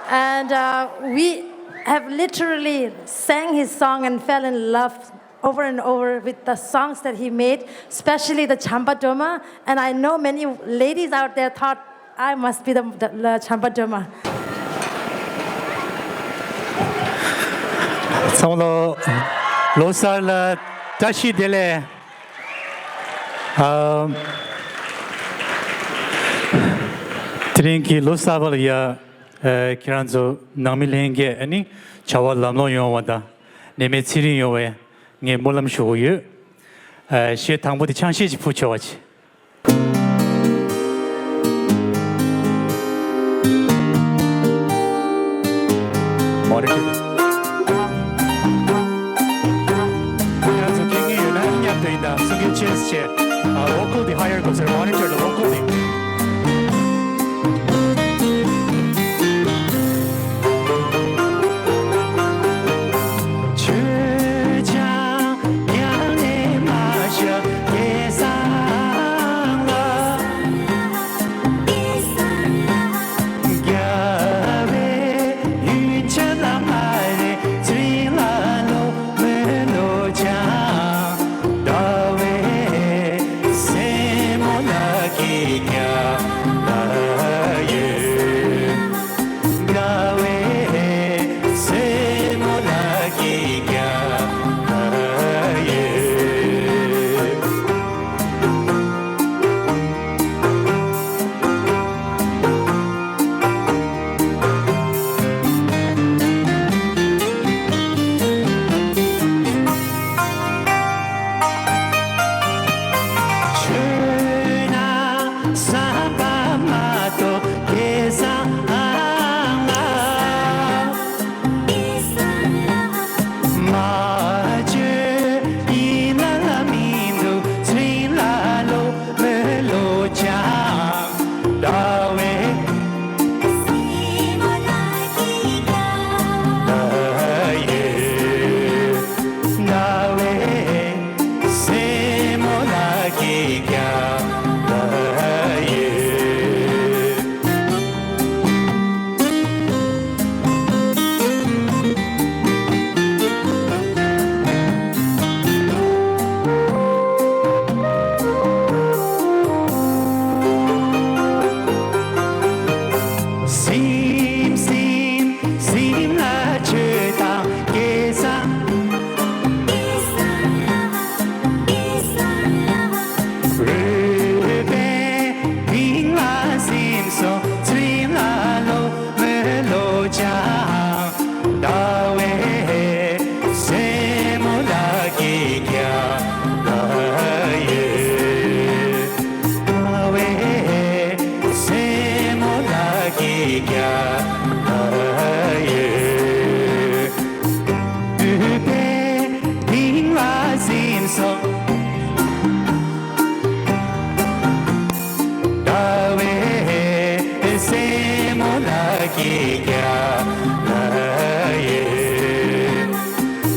And uh, we have literally sang his song and fell in love over and over with the songs that he made, especially the Champa Doma. And I know many ladies out there thought I must be the, the, the Champa Doma. ཚང་མ་ལ་ལོ་གསར་ལ་བཀྲ་ཤིས་བདེ་ལེགས། ཨ། དེ་རིང་གི་ལོ་གསར་པ་ལ་ཡ། ཨ། ཁྱེད་རང་ཚོ་ནང་མི་ལྷན་རྒྱས་ཨ་ནི་བྱ་བ་ལམ་ལྷོང་ཡོང་བ་དང་ནད་མེད་ཚེ་རིང་ཡོང་བའི་ངས་སྨོན་ལམ་ཞུ་གི་ཡོད། ཨ། གཞས་དང་པོ་དེ་ཆང་གཞས་ཅིག་ཕུལ་ཆོག་པ་ཅིག Monitor. ཁྱེད་རང་ཚོ་མཁྱེན་གྱི་ཡོད་ན་མཉམ་དུ་ཡིན་ད་སུ་གིན་ཅེས་བྱས། ཨ། ཝོ་ཀལ་དེ་ཧ་ཡར་དགོས་ཟེར། མོ་ནི་ཊར་ལ་ཝོ་ཀལ་དེ། ཅང་ཟླ་བའི་སྲས་མོ་ལགས་ཀྱི་རྒྱབ་ལ་ཡོད། ཟླ་བའི་སྲས་མོ་ལགས་ཀྱི་རྒྱབ་ལ་ཡོད། སྤྲུལ་པའི་གདིང་ལ་གཟིམས་སོ། ཟླ་བའི་སྲས་མོ་ལགས་ཀྱི་རྒྱབ་ལ་ཡོད།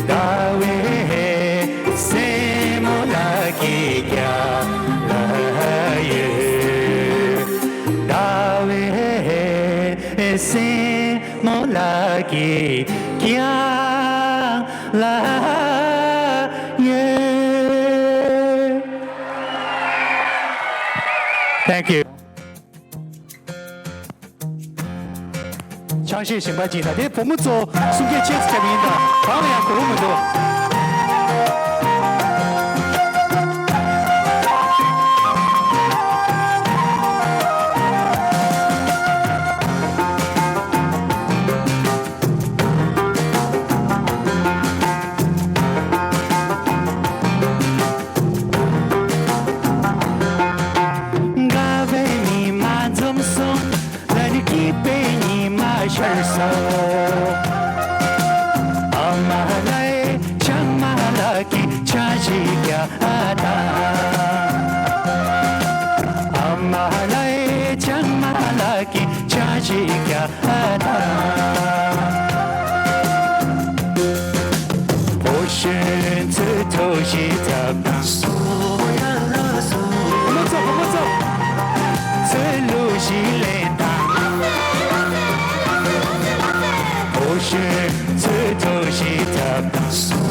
ཟླ་བའི་སྲས་མོ་ལགས་ཀྱི་རྒྱབ་ལ་ཡོད། ཟླ་བའི་སྲས་མོ་ལགས་ཀྱི་རྒྱབ་ལ་ཡོད། Thank you. ཆང་གཞས་གཞན་པ་ཅིག་དང་དེ་བུ་མོ་ཚོ་གསུང་སྐད་ཆེ་ཙམ་བརྒྱབ་པ་ཡིན་ད་གང་ལ་ཡང་གོ་བོ་མི་འདུག་དགའ་བའི་ཉི་མ་འཛོམས་སོང་། ལ་ནི་སྐྱིད་པའི་ཉི་མ་ཤར་སོང་། ཨ་མ་ལགས་ཆང་མ་ལགས་ཀྱི་ཆང་ཞིག་རྒྱག་དང་། ཨ་མ་ལགས་ཆང་མ་ལགས་ཀྱི་ཆང་ཞིག་རྒྱག་དང་། ཕོ་གཞོན་ཚོས་ཐུགས་ཞིབ་ཐབས་དང་། བུ་མོ་ཚོ་བུ་མོ་ཚོ། ཚོས་གླུ་ཞིག་ལེན་དང་། ཕོ་གཞོན་ཚོས་ཐུགས་ཞིབ་ཐབས་དང་།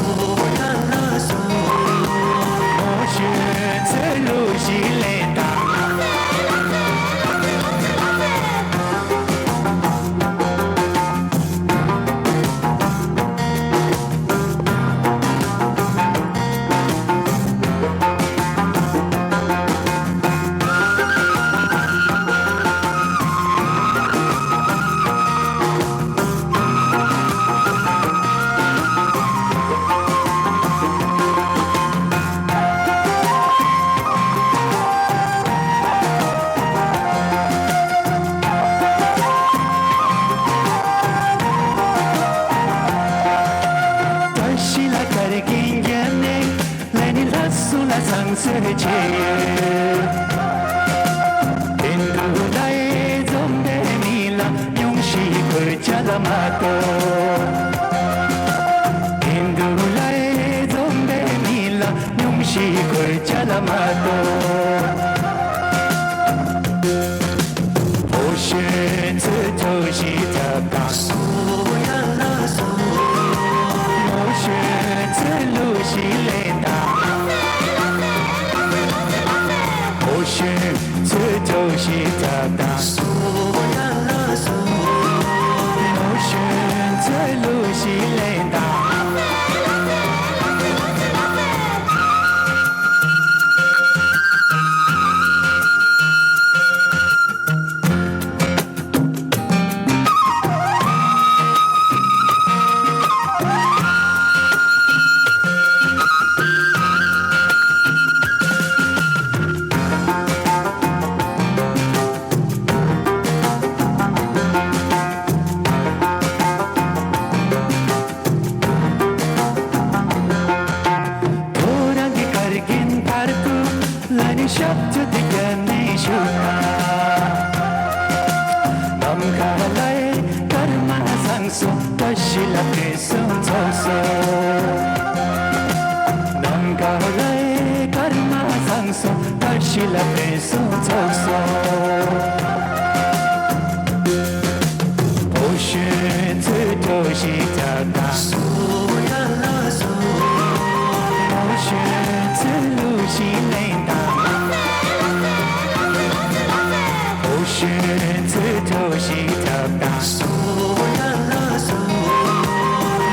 ཕོ་གཞོན་ཚོས་གླུ་ཞིག་ལེན་དང་། བཀྲ་ཤིས་ལ་གར་གྱིན་བརྒྱབ་ནས། ལ་ནི་ལྷ་སྲུང་ལ་བཟང་སྤྱོད་བྱེད། དེ་འདུག་ལ་ཨེ་འཛོམས་པའི་མི་ལ་སྙུང་གཞི་དགོས་ཅ་ལ་མ་གཏོགས། དེ་འདུག་ལ་ཨེ་འཛོམས་པའི་མི་ལ་སྙུང་གཞི་དགོས་ཅ་ལ་མ་གཏོགས། ཕོ་གཞོན་ཚོས་ཐུགས་ཞིབ་ཐབས་དང་། ཕོ་གཞོན་ཚོས་གླུ་ཞིག་ལེན་དང་། ཕོ་གཞོན་ཚོས་ཐུགས་ཞིབ་ཐབས་དང་། ཕོ་གཞོན་ཚོས་གླུ་ཞིག་ལེན་དང་། ཁོ་རང་གི་གར་གྱིན་བར་དུ་ལ་ནི་ཞབས་ཏོག་དེ་ག་ནས་ཞུ་ན། ནམ་མཁའ་ལ་ཡི་སྐར་མ་བཟང་སོང་། བཀྲ་ཤིས་ལ་ཕུན་སུམ་ཚོགས་སོང་། ནམ་མཁའ་ལ་ཡི་སྐར་མ་བཟང་སོང་། བཀྲ་ཤིས་ལ་ཕུན་སུམ་ཚོགས་སོང་། ཕོ་གཞོན་ཚོས་གྲོ་ཞིག་བརྒྱབ་དང་། ཕོ་གཞོན་ཚོས་གླུ་ཞིག་ལེན་དང་། ཕོ་གཞོན་ཚོས་གྲོ་ཞིག་བརྒྱབ་དང་།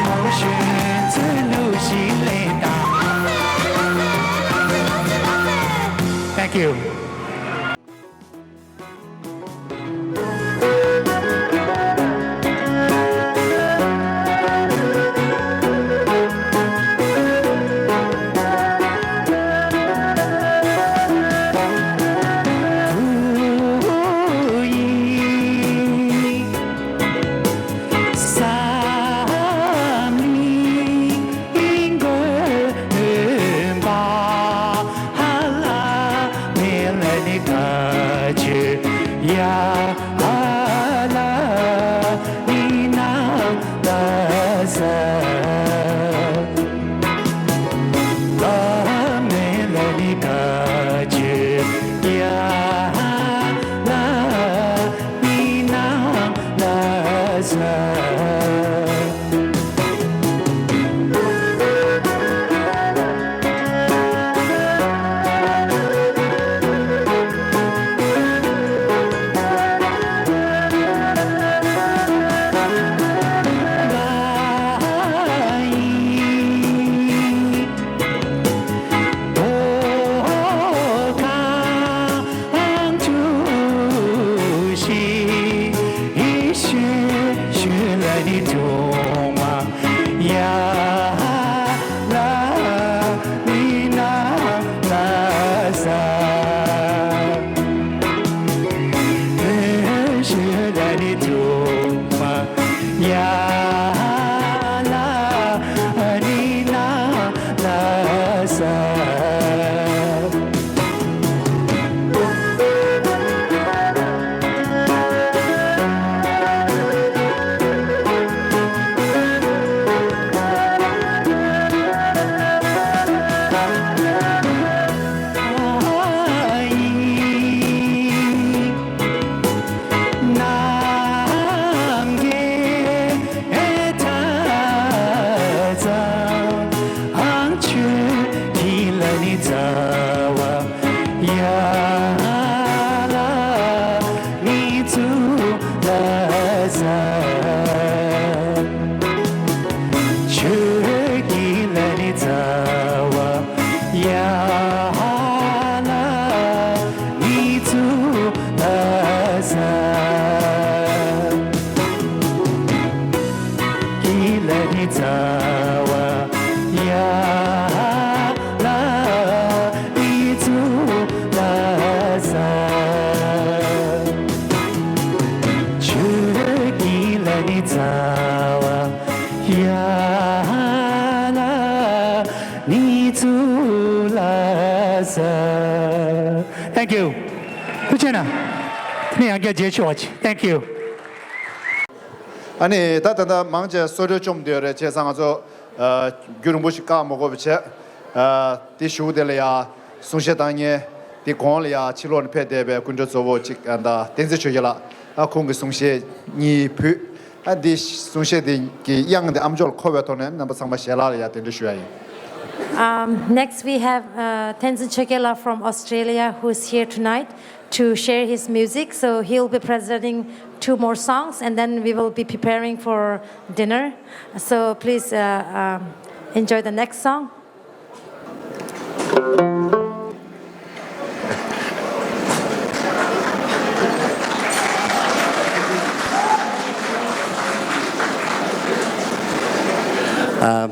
ཕོ་གཞོན་ཚོས་གླུ་ཞིག་ལེན་དང་། Thank you. Thank you. ཐུགས་རྗེ་གནང་། དེ་ནས་ཡང་བསྐྱར་རྗེས་ཆེ་བ་ཆེ། Thank you. ཨ་ནི་ད་ད་ལྟ་མང་ཆེ་བསོད་སྒྲོལ་བཅོམ་བསྡད་ཡོད་རེད། བྱས་ཙང་ང་ཚོ་ཨ་རྒྱུན་རིང་པོ་ཞིག་བཀག་མ་དགོས་པ་བྱས། ཨ་དེ་གཞུག་དེ་ལ་ཡ་གསུང་བཤད་གཏང་མཁན་དེ་གོང་ལ་ཡ་ཕྱི་ལོགས་ནས་ཕེབས་བསྡད་པའི་སྐུ་མགྲོན་གཙོ་བོ་གཅིག་ཨ་ད་བསྟན་འཛིན་ཆོས་རྒྱལ་ལགས། ཨ་ཁོང་གི་གསུང་བཤད་གཉིས་ཕུལ། ཨ་འདི་གསུང་བཤད་འདི་གི་དབྱངས་འདི་ཨ་མཆོག་ལ་མཁོ་བའི་ཐོག་ནས་རྣམ་པ་ཚང་མ་ཞལ་ལག་ལ་ཡ་གདན་འདྲེན་ཞུ་ཡ་ཡིན། Um, next, we have uh, Tenzin Chokela from Australia, who is here tonight to share his music. So he'll be presenting two more songs, and then we will be preparing for dinner. So please uh, um, enjoy the next song. ཨ།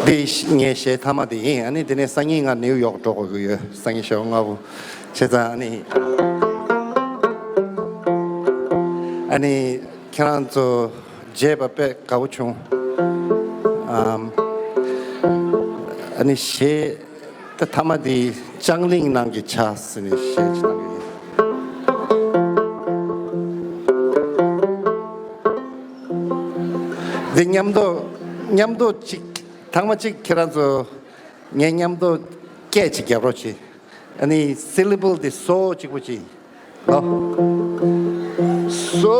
འདི་ངའི་གཞས་མཐའ་མ་དེ་ཡིན། ཨ་ནི་དེ་ནས་སང་ཉིན་ང་ནིའུ་ཡོག་འགྲོ་དགོས་ཀྱི་ཡོད། སང་ཉིན་ཞོགས་སྔ་པོ། བྱས་ཙང་ཨ་ནི། ཨ་ནི། ཁྱེད་རང་ཚོ་མཇལ་བ་དཔེ་དགའ་པོ་བྱུང་། ཨམ། ཨ་ནི་གཞས་ད་མཐའ་མ་དེ་ལྕང་གླིང་ནང་གི་བྱ་ཟེར་ནས་གཞས་ཅིག་བཏང་གི་ཡིན། འདི་མཉམ་དུ་མཉམ་དུ་ཅིག་ཐེངས་མ་གཅིག་ཁྱེད་རང་ཚོ་ངའི་མཉམ་དུ་སྐད་ཅིག་རྒྱབ་རོགས་གྱིས། ཨ་ནི་syllable དེ་སོ་གཅིག་པོ་ཅིག་ལོ། སོ།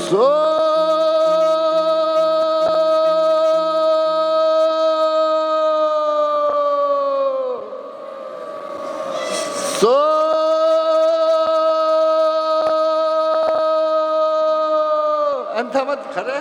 སོ། སོ། ཨ་མཐའ་མ་ག་རེ།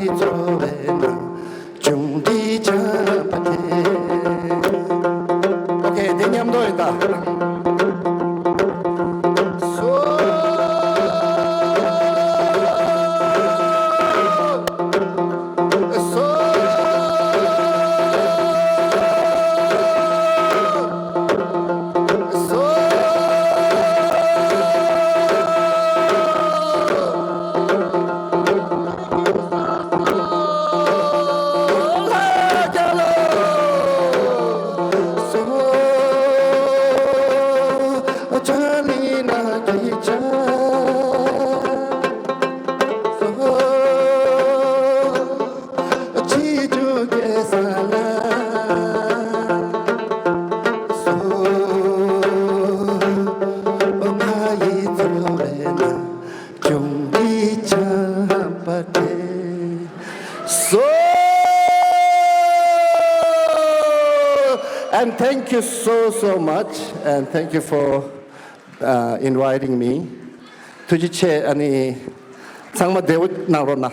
གཙོ་བོའི་ནང་། ཅུང་འདི་བྱམས་པ་དེ། ཨོ་ཁེ། དེ་མཉམ་དུ་ཡིན་ད། སོ། སོ། སོ། So, and thank you so, so much, and thank you for, uh, inviting me. ཐུགས་རྗེ་ཆེ། ཨ་ནི་ཚང་མ་བདེ་པོ་གནང་རོགས་གནང་།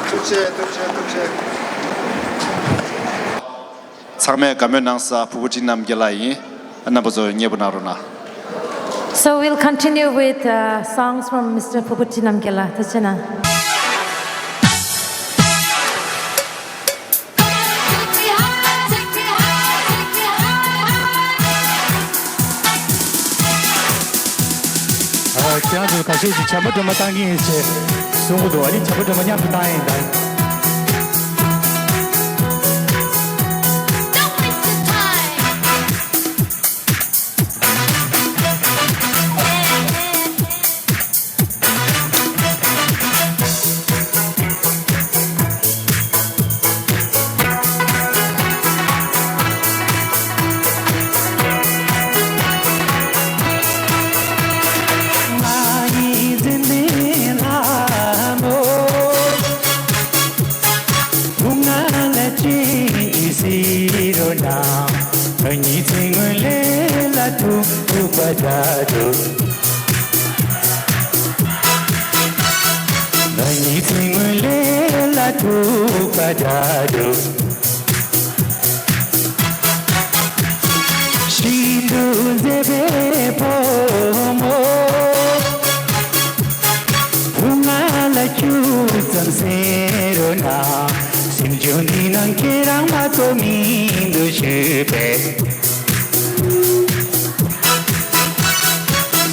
ཐུགས་རྗེ་ཆེ། ཐུགས་རྗེ་ཆེ། ཐུགས་རྗེ་ཆེ། ཚང་མས་དགའ་མོས་གནང་ས། ཕུར་བུ་བཀྲིས་རྣམ་རྒྱལ་ལགས་ཡིན། རྣམ་པ་ཚོ་མཉེས་པོ་གནང་རོགས་གནང་། So we'll continue with, uh, songs from Mister Phupu Chinamkela. Tachana. ཁྱེད་རང་ཚོ་ཁ་ཤས་ཤིག་བྱམས་པ་སྒྲོལ་མ་བཏང་གི་ཡིན་ཞེས་གསུང་གི་འདུག་ཨ་ནི་བྱམས་པ་སྒྲོལ་མ་མཉམ་དུ་བཏང་ཡིན་ད། ཤིན་ཏུ་མཛེས་པའི་བུ་མོ། བུ་ང་ལ་ཁྱུག་ཙམ་གསན་རོགས་གནང་། སེམས་བྱུང་འདི་ན་ཁྱེད་རང་མ་གཏོགས་མི་འདུག་ཞུས་པས།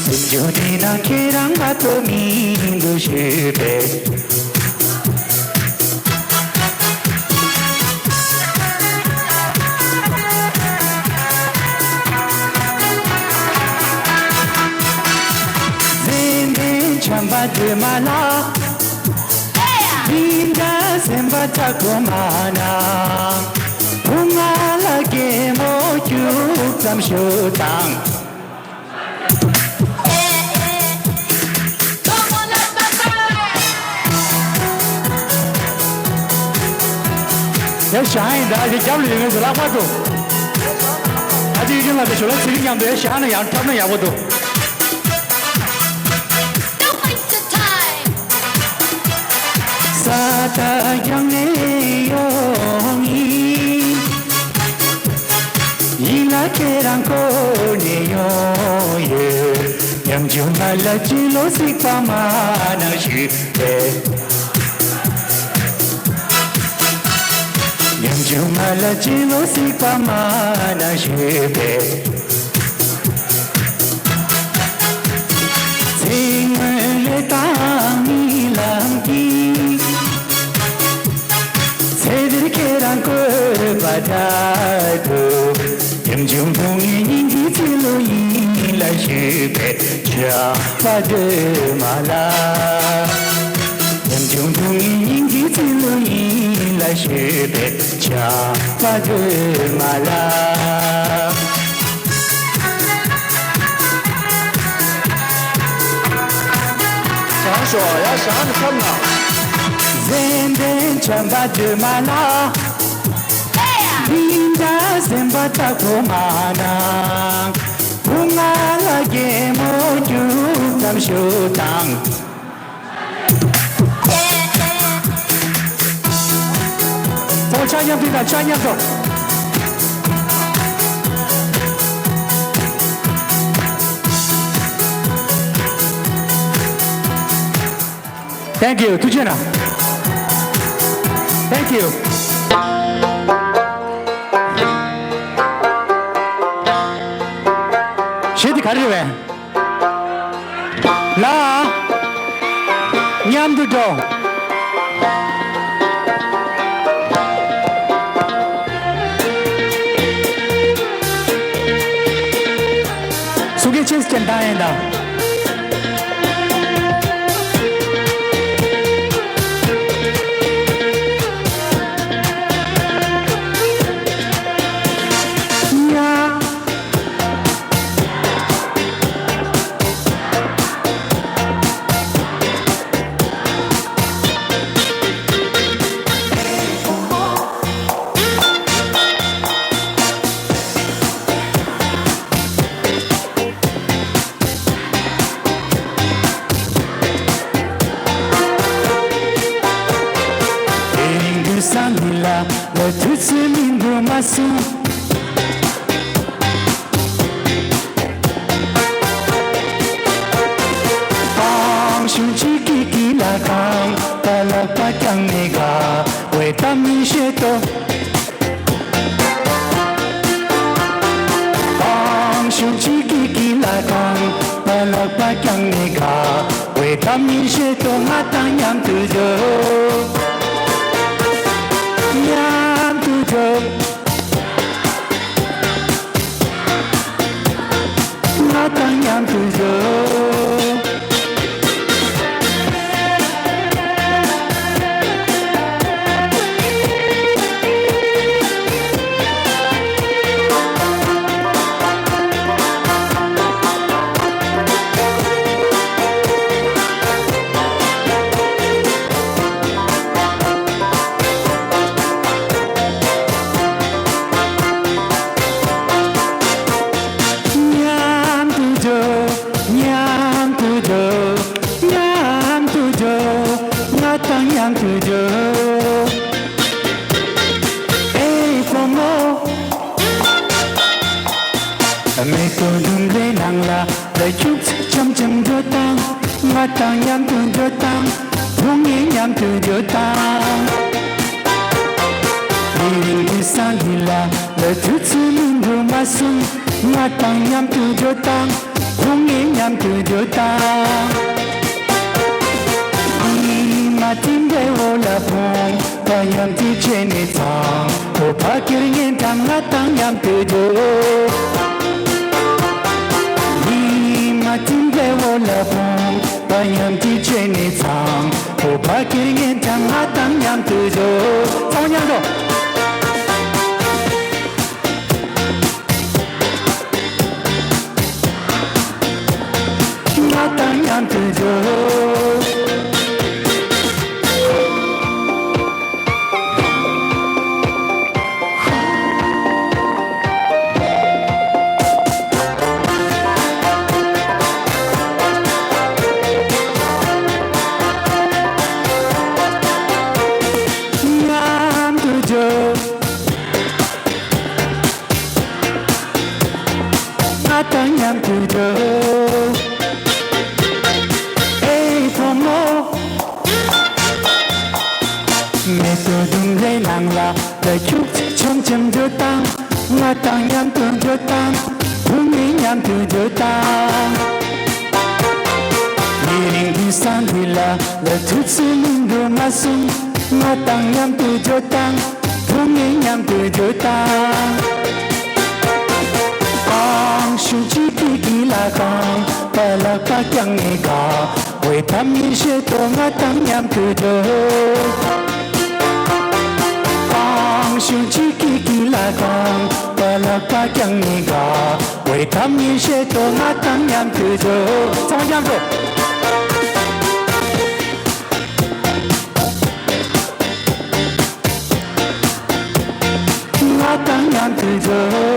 སེམས་བྱུང་འདི་ན་ཁྱེད་རང་མ་གཏོགས་མི་འདུག་ཞུས་པས། ཙན་དན་བྱམས་པ་སྒྲོལ་མ་ལགས། འདི་འདྲ་སེམས་པ་ཆགས་དགོས་མ་གནང་། བུ་ང་ལ་གད་མོ་ཁྱུག་ཙམ་ཞུ་དང་། ཡ་ཞང་ཡིན་ད་ཅི་རྒྱབ་ལ་ཡོད་ངེས་སུ་ལྷག་པར་དུ། ད་ཅི་ཡིན་ལ་དེ་ཞོ་ལ་ཚིག་མཉམ་དུ་ཡ་ཞང་ན་ཡང་འཁྲབ་ན་ཡག་པོ་འདུག Don't waste your time. ས་མཐའ་རྒྱང་ནས་ཡོང་ཡིན། ཡིན་ལ་ཁྱེད་རང་བསྐོར་ནས་ཡོང་ཡོད། ཉམ་ཆུང་ང་ལ་ཅི་ལོ་གཟིགས་པ་མ་གནང་ཞུས་པས། ཉམ་ཆུང་ང་ལ་ཅི་ལོ་གཟིགས་པ་མ་གནང་ཞུས་པས། ཚེ་སྔོན་རེ་དང་རྨི་ལམ་གྱི། ཚེ་འདིར་ཁྱེད་རང་བཀོད་པ་འདྲ་འདུག་ཉམ་ཆུང་བུ་ངའི་སྙིང་གི་ཚིག་ལོ་ཡིན་ལ་ཞུས་པས། བྱམས་པ་སྒྲོལ་མ་ལགས། ཉམ་ཆུང་བུ་ངའི་སྙིང་གི་ཚིག་ལོ་ཡིན་ལ་ཞུས་པས། བྱམས་པ་སྒྲོལ་མ་ལགས། ཞང་ཞོག་ཡ་ཞང་ནི་ཁམས་ན། ཙན་དན་བྱམས་པ་སྒྲོལ་མ་ལགས། འདྲ་སེམས་པ་བདག་པོ་མ་གནང་། བུ་ང་ལ་གད་མོ་རྒྱུག་ཙམ་ཞུ་དང་། ཨོ་ཆ་མཉམ་དུ་དང་ཆ་མཉམ་དུ། Thank you. ཐུགས་རྗེ་གནང་། Thank you. གཞས་འདི་ག་རེ་རེད་བས། ལ། མཉམ་དུ་འགྲོ། སུ་གེ་ཆེས་ཅན་དང་ཡིན་དང་། དེ་རིང་དུས་སང་འདི་ལ་ལ་དུས་ཚོད་མི་འདུག་མ་གསུངས། གང་བྱུང་གཅིག་གིས་ཀི་ལ་གང་པ་ལག་པ་བརྐྱངས་ནས་དགའ་བའི་གཏམ་མི་བཤད་དོ། གང་བྱུང་གཅིག་གིས་ཀི་ལ་གང་པ་ལག་པ་བརྐྱངས་ནས་དགའ་བའི་གཏམ་མི་བཤད་དོ། ང་དང་མཉམ་དུ་འགྲོ། མཉམ་དུ་འགྲོ། ང་དང་མཉམ་དུ་འགྲོ། མཉམ་དུ་འགྲོ། མཉམ་དུ་འགྲོ། མཉམ་དུ་འགྲོ། ང་དང་མཉམ་དུ་འགྲོ། ཨེ་བུ་མོ། མེ་ཏོག་ལྡུམ་རའི་ནང་ལ་ལ་ཁྱུག་ཙམ་འཆམ་འཆམ་འགྲོ་དང་། ང་དང་མཉམ་དུ་འགྲོ་དང་། བུ་ངས་མཉམ་དུ་འགྲོ་དང་། དེ་རིང་དུས་སང་འདི་ལ་ལ་དུས་ཚོད་མི་འདུག་མ་གསུངས། ང་དང་མཉམ་དུ་འགྲོ་དང་། བུ་ངས་མཉམ་དུ་འགྲོ་དང་། ཉི་མ་དེ་འདྲའི་འོག་ལ་བུང་བ་མཉམ་དུ་བྱས་ནས་ཚང་ཁོ་ཕ་ཁེར་ངན་དང་ང་དང་མཉམ་དུ་འགྲོ། ཉི་མ་དེ་འདྲའི་འོག་ལ་བུང་བ་མཉམ་དུ་བྱས་ནས་ཚང་ཁོ་ཕ་ཁེར་ངན་དང་ང་དང་མཉམ་དུ་འགྲོ། ཚང་མཉམ་དུ། ང་དང་མཉམ་དུ་འགྲོ། མཉམ་དུ་འགྲོ། ང་དང་མཉམ་དུ་འགྲོ། ཨེ་བུ་མོ། མེ་ཏོག་ལྡུམ་རའི་ནང་ལ་ལ་ཁྱུག་ཙམ་འཆམ་འགྲོ་དང་། ང་དང་མཉམ་དུ་འགྲོ་དང་། བུ་ངས་མཉམ་དུ་འགྲོ་དང་། དེ་རིང་དུས་སང་འདི་ལ་ལ་དུས་ཚོད་མི་འདུག་མ་གསུངས། ང་དང་མཉམ་དུ་འགྲོ་དང་། བུ་ངས་མཉམ་དུ་འགྲོ་དང་། གང་བྱུང་གཅིག་གིས་ཀི་ལ་གང་པ་ལག་པ་བརྐྱངས་ནས་དགའ་བའི་གཏམ་ངས་བཤད་དོ། ང་དང་མཉམ་དུ་འགྲོ། གང་བྱུང་གཅིག་གིས་ཀི་ལ་གང་པ་ལག་པ་བརྐྱངས་ནས་དགའ་བའི་གཏམ་ངས་བཤད་དོ། ང་དང་མཉམ་དུ་འགྲོ། ཚང་མ་མཉམ་དུ། ང་དང་ Thank you.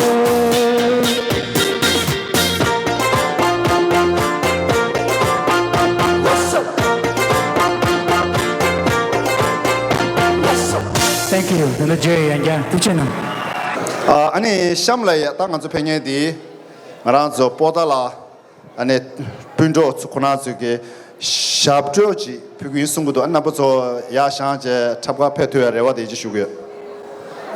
ད་ལྟ་ཇེ་ཡང་བསྐྱར་ཐུགས་རྗེ་གནང་། ཨ་ནི་གཤམ་ལ་ཡ་ད་ང་ཚོ་ཕེབས་མཁན་དེ་ང་རང་ཚོ་པོ་ཏཱ་ལ། ཨ་ནི་སྤུན་གྲོགས་ཚོ་ཁོ་རང་ཚོས་ཀྱི་ཞབས་བྲོ་ཅིག་ཕུལ་གྱི་ཡིན་གསུང་གི་འདུག་ཨ་རྣམ་པ་ཚོ་ཡར་བཞེངས་བྱས་འཁྲབ་ཁར་ཕེབས་ཐུབ་ཡ་རེ་བ་དེ་ཅིག་ཞུ་གི་ཡོད།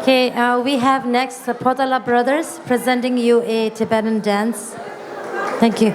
Okay, uh, we have next the Potala brothers presenting you a Tibetan dance. Thank you.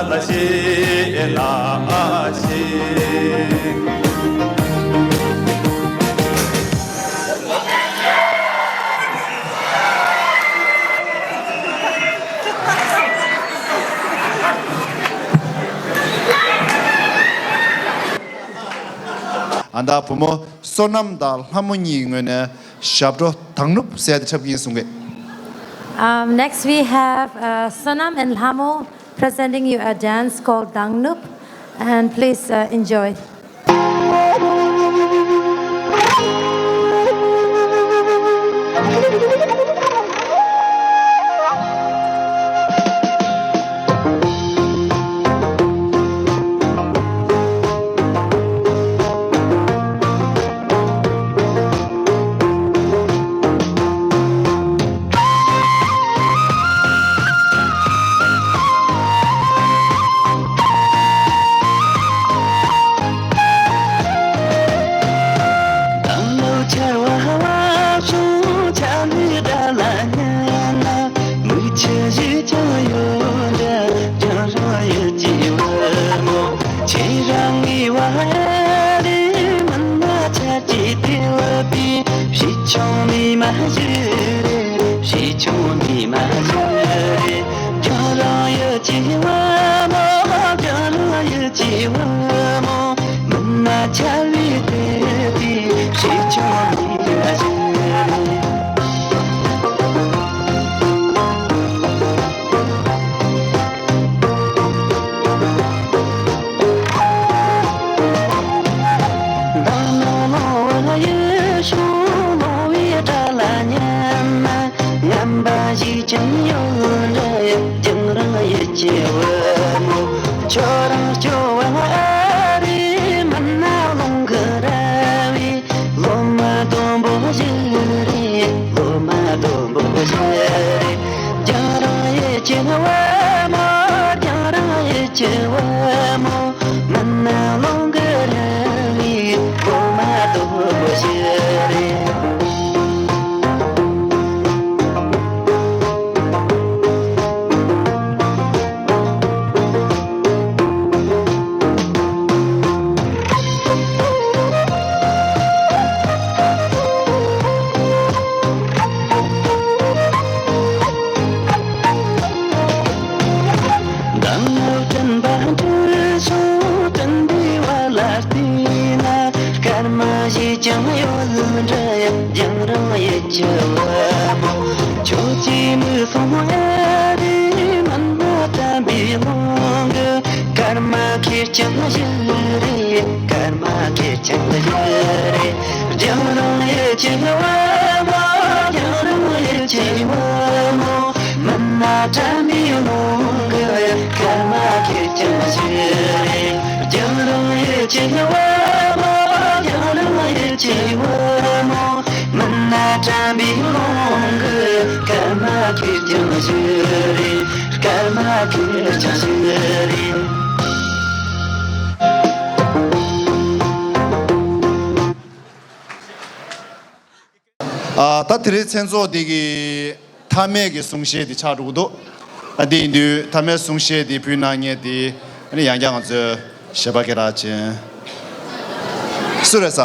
ཨ་ད་བུ་མོ་བསོད་ནམས་དང་ལྷ་མོ་གཉིས་ངོས་ནས་ཞབས་བྲོ་དང་ནུབ་ཟེར་དེ་འཁྲབ་ཀྱི་ཡིན་གསུང་གི། Um, next we have uh, Sonam and Lhamo presenting you a dance called Dangnup, and please uh, enjoy. ཁྱེད་རང་ངི་བ་རེ་མིན་ན་ཆ་ཅི་དེ་བ་པི་ཞི་ཆུང་མི་མ་ཞི་རེ་ཞི་ཆུང་མི་མ་ཞི་རེ། ཁྱེད་རང་ཡོད་ཅི་བ་མོ། ཁྱེད་རང་ཡོད་ཅི་བ་མོ། མིན་ན་ཆ་བི་དེ་པི་ཞི་ཆུང་མི་མ་ཞི་རེ། ངན་པ་ཞིག་ཀྱང་ཡོད་འདྲ་ཡོད། ཀྱང་རང་ཡིད་ཆེས་བུ་མོ། ཁྱོད་རང་སྐྱོ་བ་ཨ་རེ་མིན་ན་རླུང་གི་ར་བའི། ལོ་མ་དུམ་བུ་ཞིག་རེད། ལོ་མ་དུམ་བུ་ཞིག་རེད། ཀྱང་རང་ཡིད་ཆེས་བུ་མོ། ཀྱང་རང་ཡིད་ཆེས་བུ་མོ། མིན་ན་རླུང་གི་ར་བའི་ལོ་མ་དུམ་བུ་ཞིག་རེད། མདང་ནག་དྲན་པ་འདུལ་སོང་། དྲན་པའི་བ་ལ་བལྟས་ན། སྐར་མ་ཞིག་ཀྱང་ཡོད་འདྲ་ཡང་རང་ཡིད་ཆེས་བུ་མོ། ཁྱོད་ཀྱི་མིག་ཟུང་ཨ་རེ་མིན་ན་དྲན་པའི་རླུང་གི། སྐར་མ་ཁེར་རྐྱང་ཞིག་རེད། སྐར་མ་ཁེར་རྐྱང་ཞིག་རེད། རྒྱང་རིང་ཡིད་ཆེས་བུ་མོ། རྒྱང་རིང་ཡིད་ཆེས་བུ་མོ། མིན་ན་དྲན་པའི་རླུང་གི། སྐར་མ་ཁེར་རྐྱང་ཞིག་རེད། རྒྱང་རིང་ཡིད་ཆེས་བུ་མོ། རྒྱང་རིང་ཡིད་ཆེས་བུ་མོ། མིན་ན་དྲན་པའི་རླུང་གི། སྐར་མ་ཁེར་རྐྱང་ཞིག་རེད། སྐར་མ་ཁེར་རྐྱང་ཞིག་རེད། ཨ། ད་དེ་རིང་མཚན་ཚོགས་འདི་གི་མཐའ་མའི་གི་གསུང་བཤད་འདི་ཆགས་འགྲོ་གི་འདུག་ཨ། འདི་ཡིན་དུས་མཐའ་མའི་གསུང་བཤད་འདི་ཕུལ་གནང་མཁན་འདི་ཨ་ནི་ཡང་བསྐྱར་ང་ཚོའི་གཞས་པ་སྐད་གྲགས་ཅན་སུ་རེད་ས།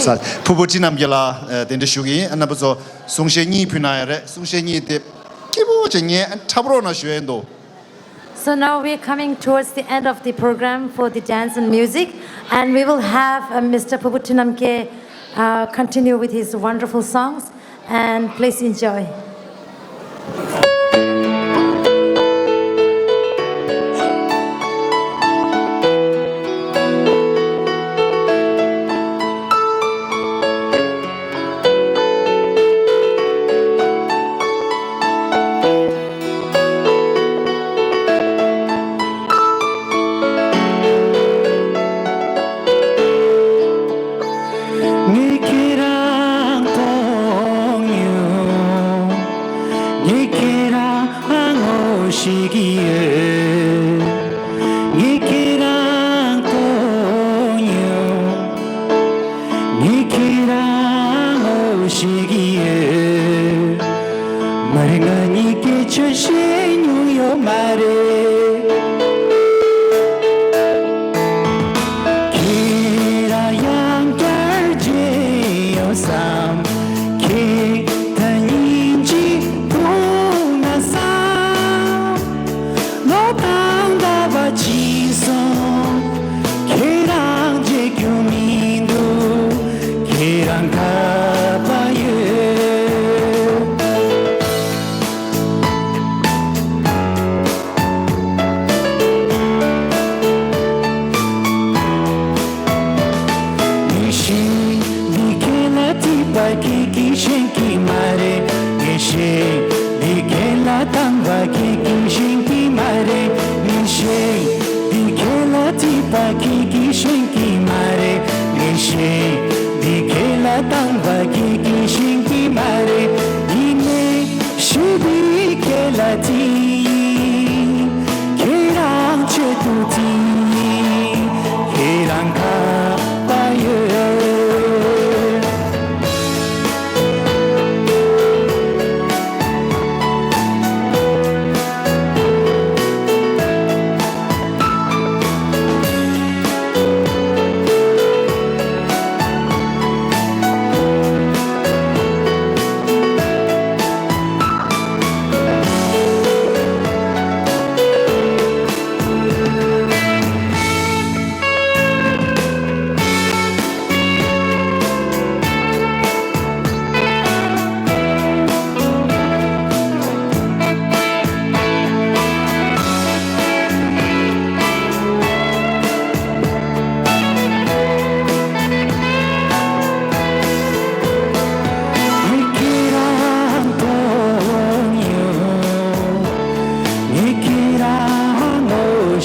ས། ཕུར་བུ་ཁྲི་རྣམ་རྒྱལ་ལགས་གདན་འདྲེན་ཞུ་གི་ཡིན། ཨ། རྣམ་པ་ཚོ་གསུང་བཤད་གཉིས་ཕུལ་གནང་ཡ་རེད། གསུང་བཤད་གཉིས་དེ་སྐྱིད་པོ་བྱས་ངས་ཨ་འཁྲབ་རོགས་གནང་ཞུ་ཡ་ཡིན་འདུག So now we're coming towards the end of the program for the dance and music, and we will have uh, Mister Pubu Tunamke uh, continue with his wonderful songs, and please enjoy. ངས་ཁྱེད་རང་མཐོང་མྱོང་། ངས་ཁྱེད་རང་ངོ་ཤེས་ཀྱི་ཡོད། ངས་ཁྱེད་རང་མཐོང་མྱོང་། ངས་ཁྱེད་རང་ངོ་ཤེས་ཀྱི་ཡོད། མ་རེད། ང་གཉིས་ཀས་ཆུ་ཤེས་མྱོང་ཡོད་མ་རེད།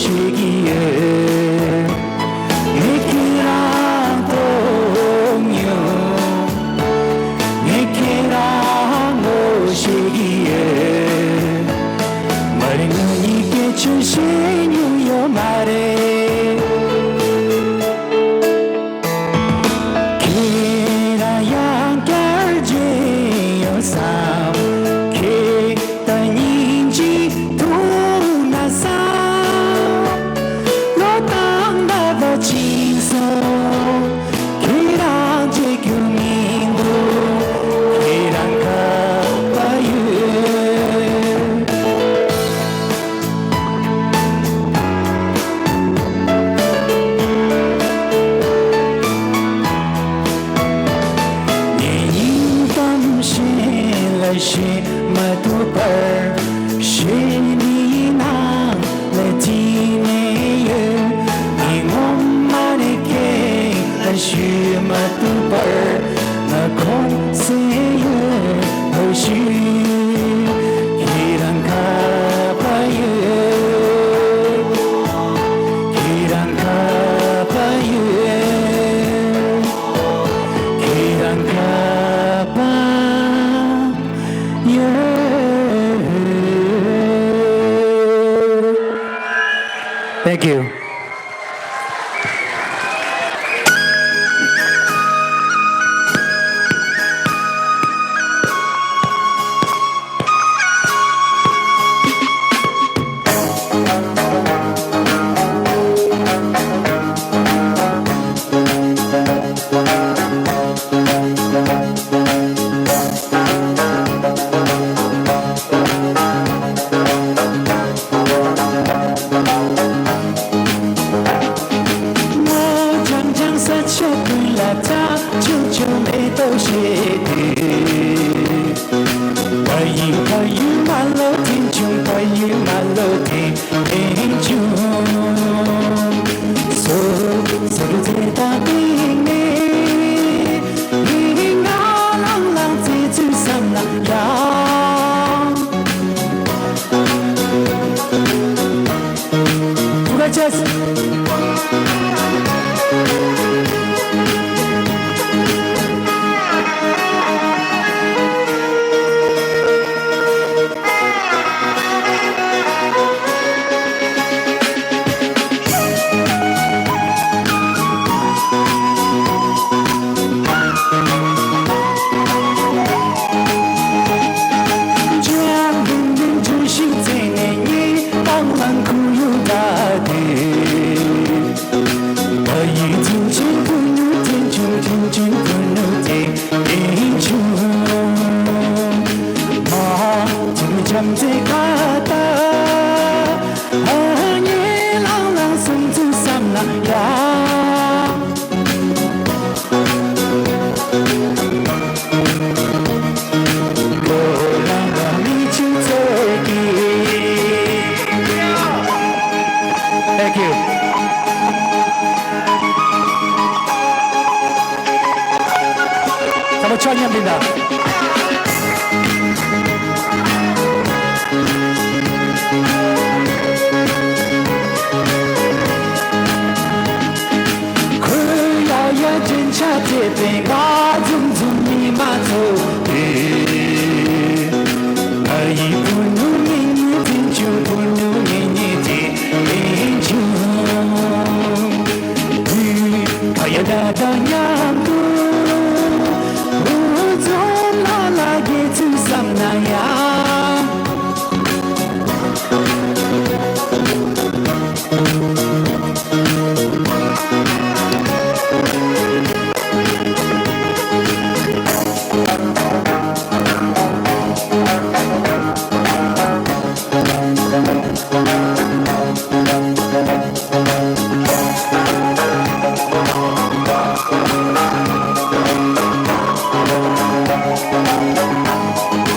བྱེད་ཀྱི་ཡོད། ངས་ཁྱེད་རང་མཐོང་མྱོང་། ངས་ཁྱེད་རང་ངོ་ཤེས་ཀྱི་ཡོད། མ་རེད། ང་གཉིས་སྐད་ཆ་བཤད་མྱོང་ཡོད་མ་རེད། ཁྱེད་རང་ཡང་བསྐྱར་མཇལ་ཡོང་བསམ། ཁྱེད་ད་སྙིང་རྗེ་ཐུག་ན་བསམ། ལོ་དང་ཟླ་བ་ཕྱིན་སོང་། ཁྱེད་རང་མཇལ་རྒྱུ་མི་འདུག་ཁྱེད་རང་ཁ་པ་ཡོད། ངའི་སྙིང་གཏམ་གཞན་ལ་བཤད་མ་ཐུབ་པར། གཞས་འདིའི་ནང་ལ་འཛུལ་ནས་ཡོད། ངས་ངོ་མ་ནས་ཁྱེད་ལ་ཞུ་མ་ཐུབ་པར། ང་ཁོམ་ཟེར་ཡོད་པར་ཞུ། ཁྱེད་རང་ཁ་པ་ཡོད། ཁྱེད་རང་ཁ་པ་ཡོད། ཁྱེད་རང་ཁ་པ་ཡོད། Thank you. Thank you. ཚང་མ་ཕྱག་མཉམ་སྤྲིན་དང་། ཁོས་ཡ་ཡ་རྒྱན་ཆ་སྤྲས་པའི་ང་འཛུམ་འཛུམ་ཉི་མ་ཚོ་དེ། ང་ཡི་བུ་ནུ་ངེད་གཉིས་འཛིན་བྱུང་བུ་ནུ་ངེད་གཉིས་དེ་འཛིན་བྱུང་། དུས་ཁ་ཡ་ད་ད་མཉམ་དུ་འུ་ཚོ་ལ་ལ་དགེ་ཚུལ་བསམ་ན་ཡང་།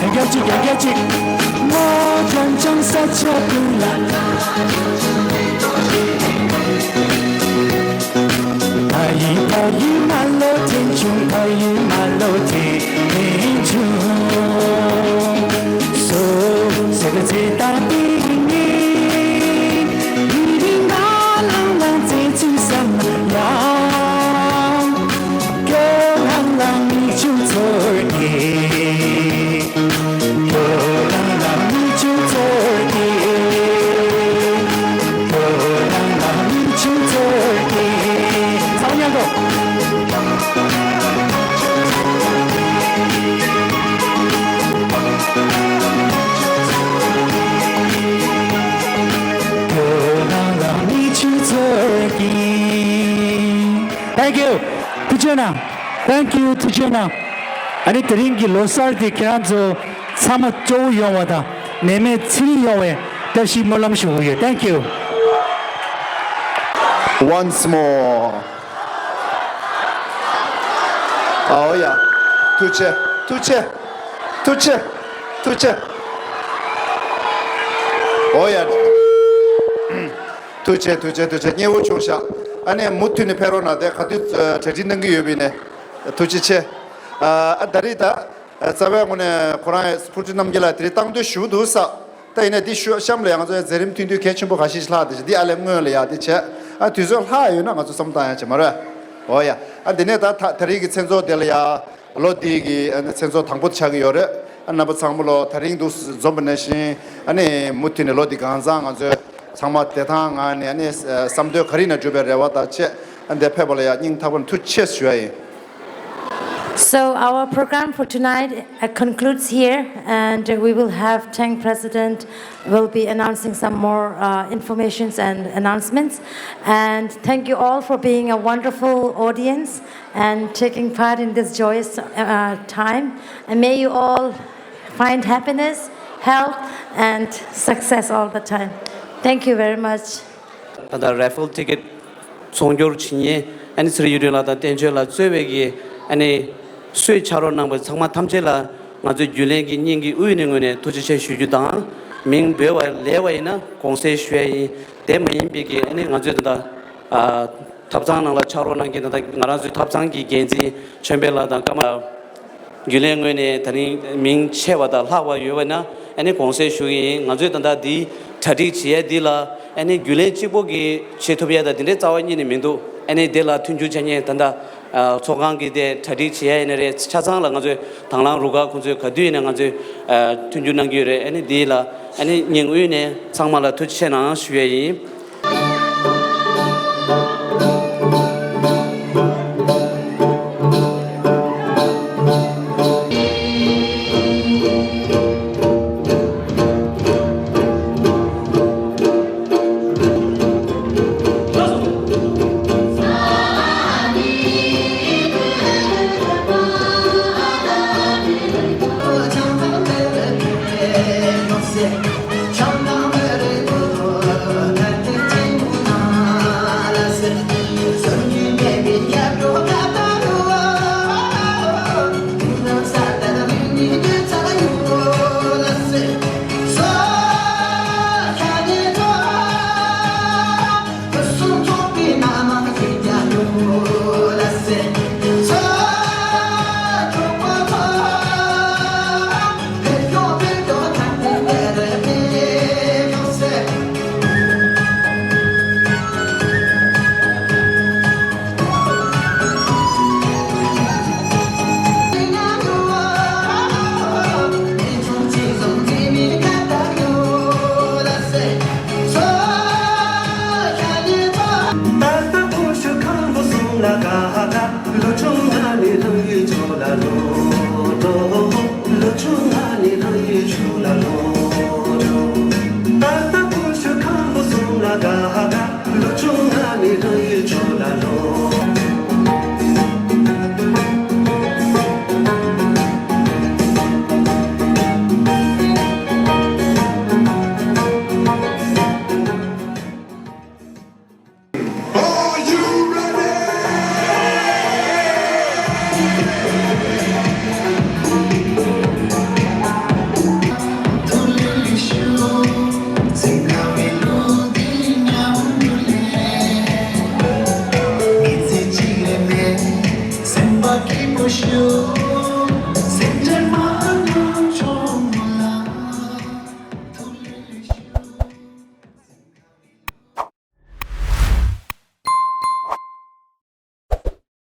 རྒྱན་གཅིག་རྒྱན་གཅིག་ཕ་ཡི་ཕ་ཡི་མ་ལོ་ཐེན་ཆུང་། ཕ་ཡི་མ་ལོ་ཐེན་ཆུང་། སོ་སེ་ག་ཚེ་ད་ཏིང་ནི་ཡི་རིང་ Thank you. ཐུགས་རྗེ་གནང་། Thank you. ཐུགས་རྗེ་གནང་། ཨ་ནི་དེ་རིང་གི་ལོ་གསར་དེ་ཁྱེད་རང་ཚོ་ཚང་མ་སྤྲོ་བོ་ཡོང་བ་དང་ནད་མེད་ཚེ་རིང་ཡོང་བའི་བཀྲ་ཤིས་སྨོན་ལམ་ཞུ་གི་ཡོད། Thank you. Once more. ཨའོ་ཡ། ཐུགས་རྗེ། ཐུགས་རྗེ། ཐུགས་རྗེ། ཐུགས་རྗེ། ཨོ་ཡ། ཐུགས་རྗེ། ཐུགས་རྗེ། ཐུགས་རྗེ། མཉེས་པོ་བྱུང་ཤག་ཨ་ནི་མུ་མཐུད་ནས་ཕེབས་རོགས་གནང་། དེ་ག་དུས་གྲ་སྒྲིག་གནང་གི་ཡོད་པ་ཡིན་ནའི་ཐུགས་རྗེ་ཆེ། ཨ་ད་རེས་ད་རྩ་བའི་ངོས་ནས་ཁོ་རང་ཕུར་སྐྲུན་རྣམ་རྒྱལ་ལགས་དེ་རིང་བཏང་འདོད་ཞུ་འདུག་ས། ད་ཡིན་ནའི་འདི་ཞུ་གཤམ་ལ་ཡང་ང་ཚོ་མཛད་རིམ་ཐུང་ཐུང་གལ་ཆེན་པོ་ཁ་ཤས་ཤིག་ལྷག་བསྡད་ཤག་འདི་ཨ་ལས་སྔོན་ལ་ཡ་འདི་བྱས། ཨ་དུས་ཚོད་ལྷག་ཡོད་ན་ང་ཚོ་བསམ་བཏང་ཡ་བྱེད་མ་རེད། འོ་ཡ། ཨ་འདི་ནས་ད་ད་ད་རེས་ཀྱི་མཚན་ཚོགས་དེ་ལ་ཡ། ལོ་འདི་གི་ཨ་ནི་མཚན་ཚོགས་དང་པོ་དེ་ཆགས་ཀྱི་ཡོད་རེད། ཨ་རྣམ་པ་ཚང་མ་ལོ་དེ་རིང་འདུག་འཛོམས་པ་ནང་བཞིན་ཨ་ནི་མུ་མཐུད་ནས་ལོ་འདི་གང་བཟང་ང་ཚོས་ཚང་མ་བདེ་ཐང་ངང་ནས་ཨ་ནི་བསམ་དོན་ག་རེ་ཡིན་ན་འགྲུབ་པའི་རེ་བ་དང་བཅས་ཨ་འདིར་ཕེབས་པ་ལ་ཡ་སྙིང་ཐག་པ་ནས་ཐུགས་རྗེ་ཆེ་ཞུ་ཡ་ཡིན། So our program for tonight uh, concludes here, and we will have Tang President will be announcing some more uh, informations and announcements. And thank you all for being a wonderful audience and taking part in this joyous uh, time. And may you all find happiness, health, and success all the time. Thank you very much. ད་ལྟ་རེ་ཕལ་ཊི་ཀེ་ཊི་ཚོང་སྒྱུར་བྱེད་མཁན་ཨ་ནི་ཚེ་རིང་གཡུ་སྒྲོན་ལགས་དང་བསྟན་ཆོས་ལགས་གཙོས་པའི་གི་ཨ་ནི་གསོལ་ཕྱག་རོགས་གནང་བའི་ཚང་མ་ཐམས་ཅད་ལ་ང་ཚོའི་རྒྱུན་ལས་ཀྱི་སྙིང་གི་དབུས་ནས་ངོས་ནས་ཐུགས་རྗེ་ཆེ་ཞུ་རྒྱུ་དང་། མིང་འབོད་པ་ལེགས་པ་ཡིན་ན་དགོངས་སེལ་ཞུ་ཡ་ཡིན། དེ་མ་ཡིན་པའི་གི་ཨ་ནི་ང་ཚོའི་ད་ལྟ་ཨ་ཐབ་ཚང་ནང་ལ་ཕྱག་རོགས་གནང་མཁན་ད་ལྟ་ང་རང་ཚོའི་ཐབ་ཚང་གི་འགན་འཛིན་ཆོས་འཕེལ་ལགས་དང་ཀརྨ་རྒྱུན་ལས་ངོས་ནས་ད་རིང་མིང་ཆེ་བ་དང་ལྷག་པ་ཡོད་པ་ན་ཨ་ནི་དགོངས་སེལ་ཞུ་གི་ཡིན། ང་ཚོས་ད་ལྟ་འདི་གྲ་སྒྲིག་བྱེད་ཡས་འདི་ལ་ཨ་ནི་རྒྱུན་ལས་གཅིག་པོ་གིས་བྱེད་ཐུབ་ཡས་དང་འདི་འདྲའི་རྩ་བ་ཉིད་ནས་མི་འདུག་ཨ་ནི་འདི་ལ་མཐུན་འགྱུར་བྱ་མཁན་ད་ལྟ་ཨ་ཚོགས་ཁང་གི་དེ་གྲ་སྒྲིག་བྱེད་ཡས་ཡིན་ན་རེད། ཆ་ཚང་ལ་ང་ཚོས་དང་བླངས་རུ་ཁག་ཁོང་ཚོས་ག་དུས་ཡིན་ན་ང་ཚོས་ཨ་མཐུན་འགྱུར་གནང་གི་ཡོད་རེད། ཨ་ནི་འདི་ལ་ཨ་ནི་སྙིང་དབུས་ནས་ཚང་མ་ལ་ཐུགས་རྗེ་ཆེ་གནང་ཞུ་ཡས་ཡིན།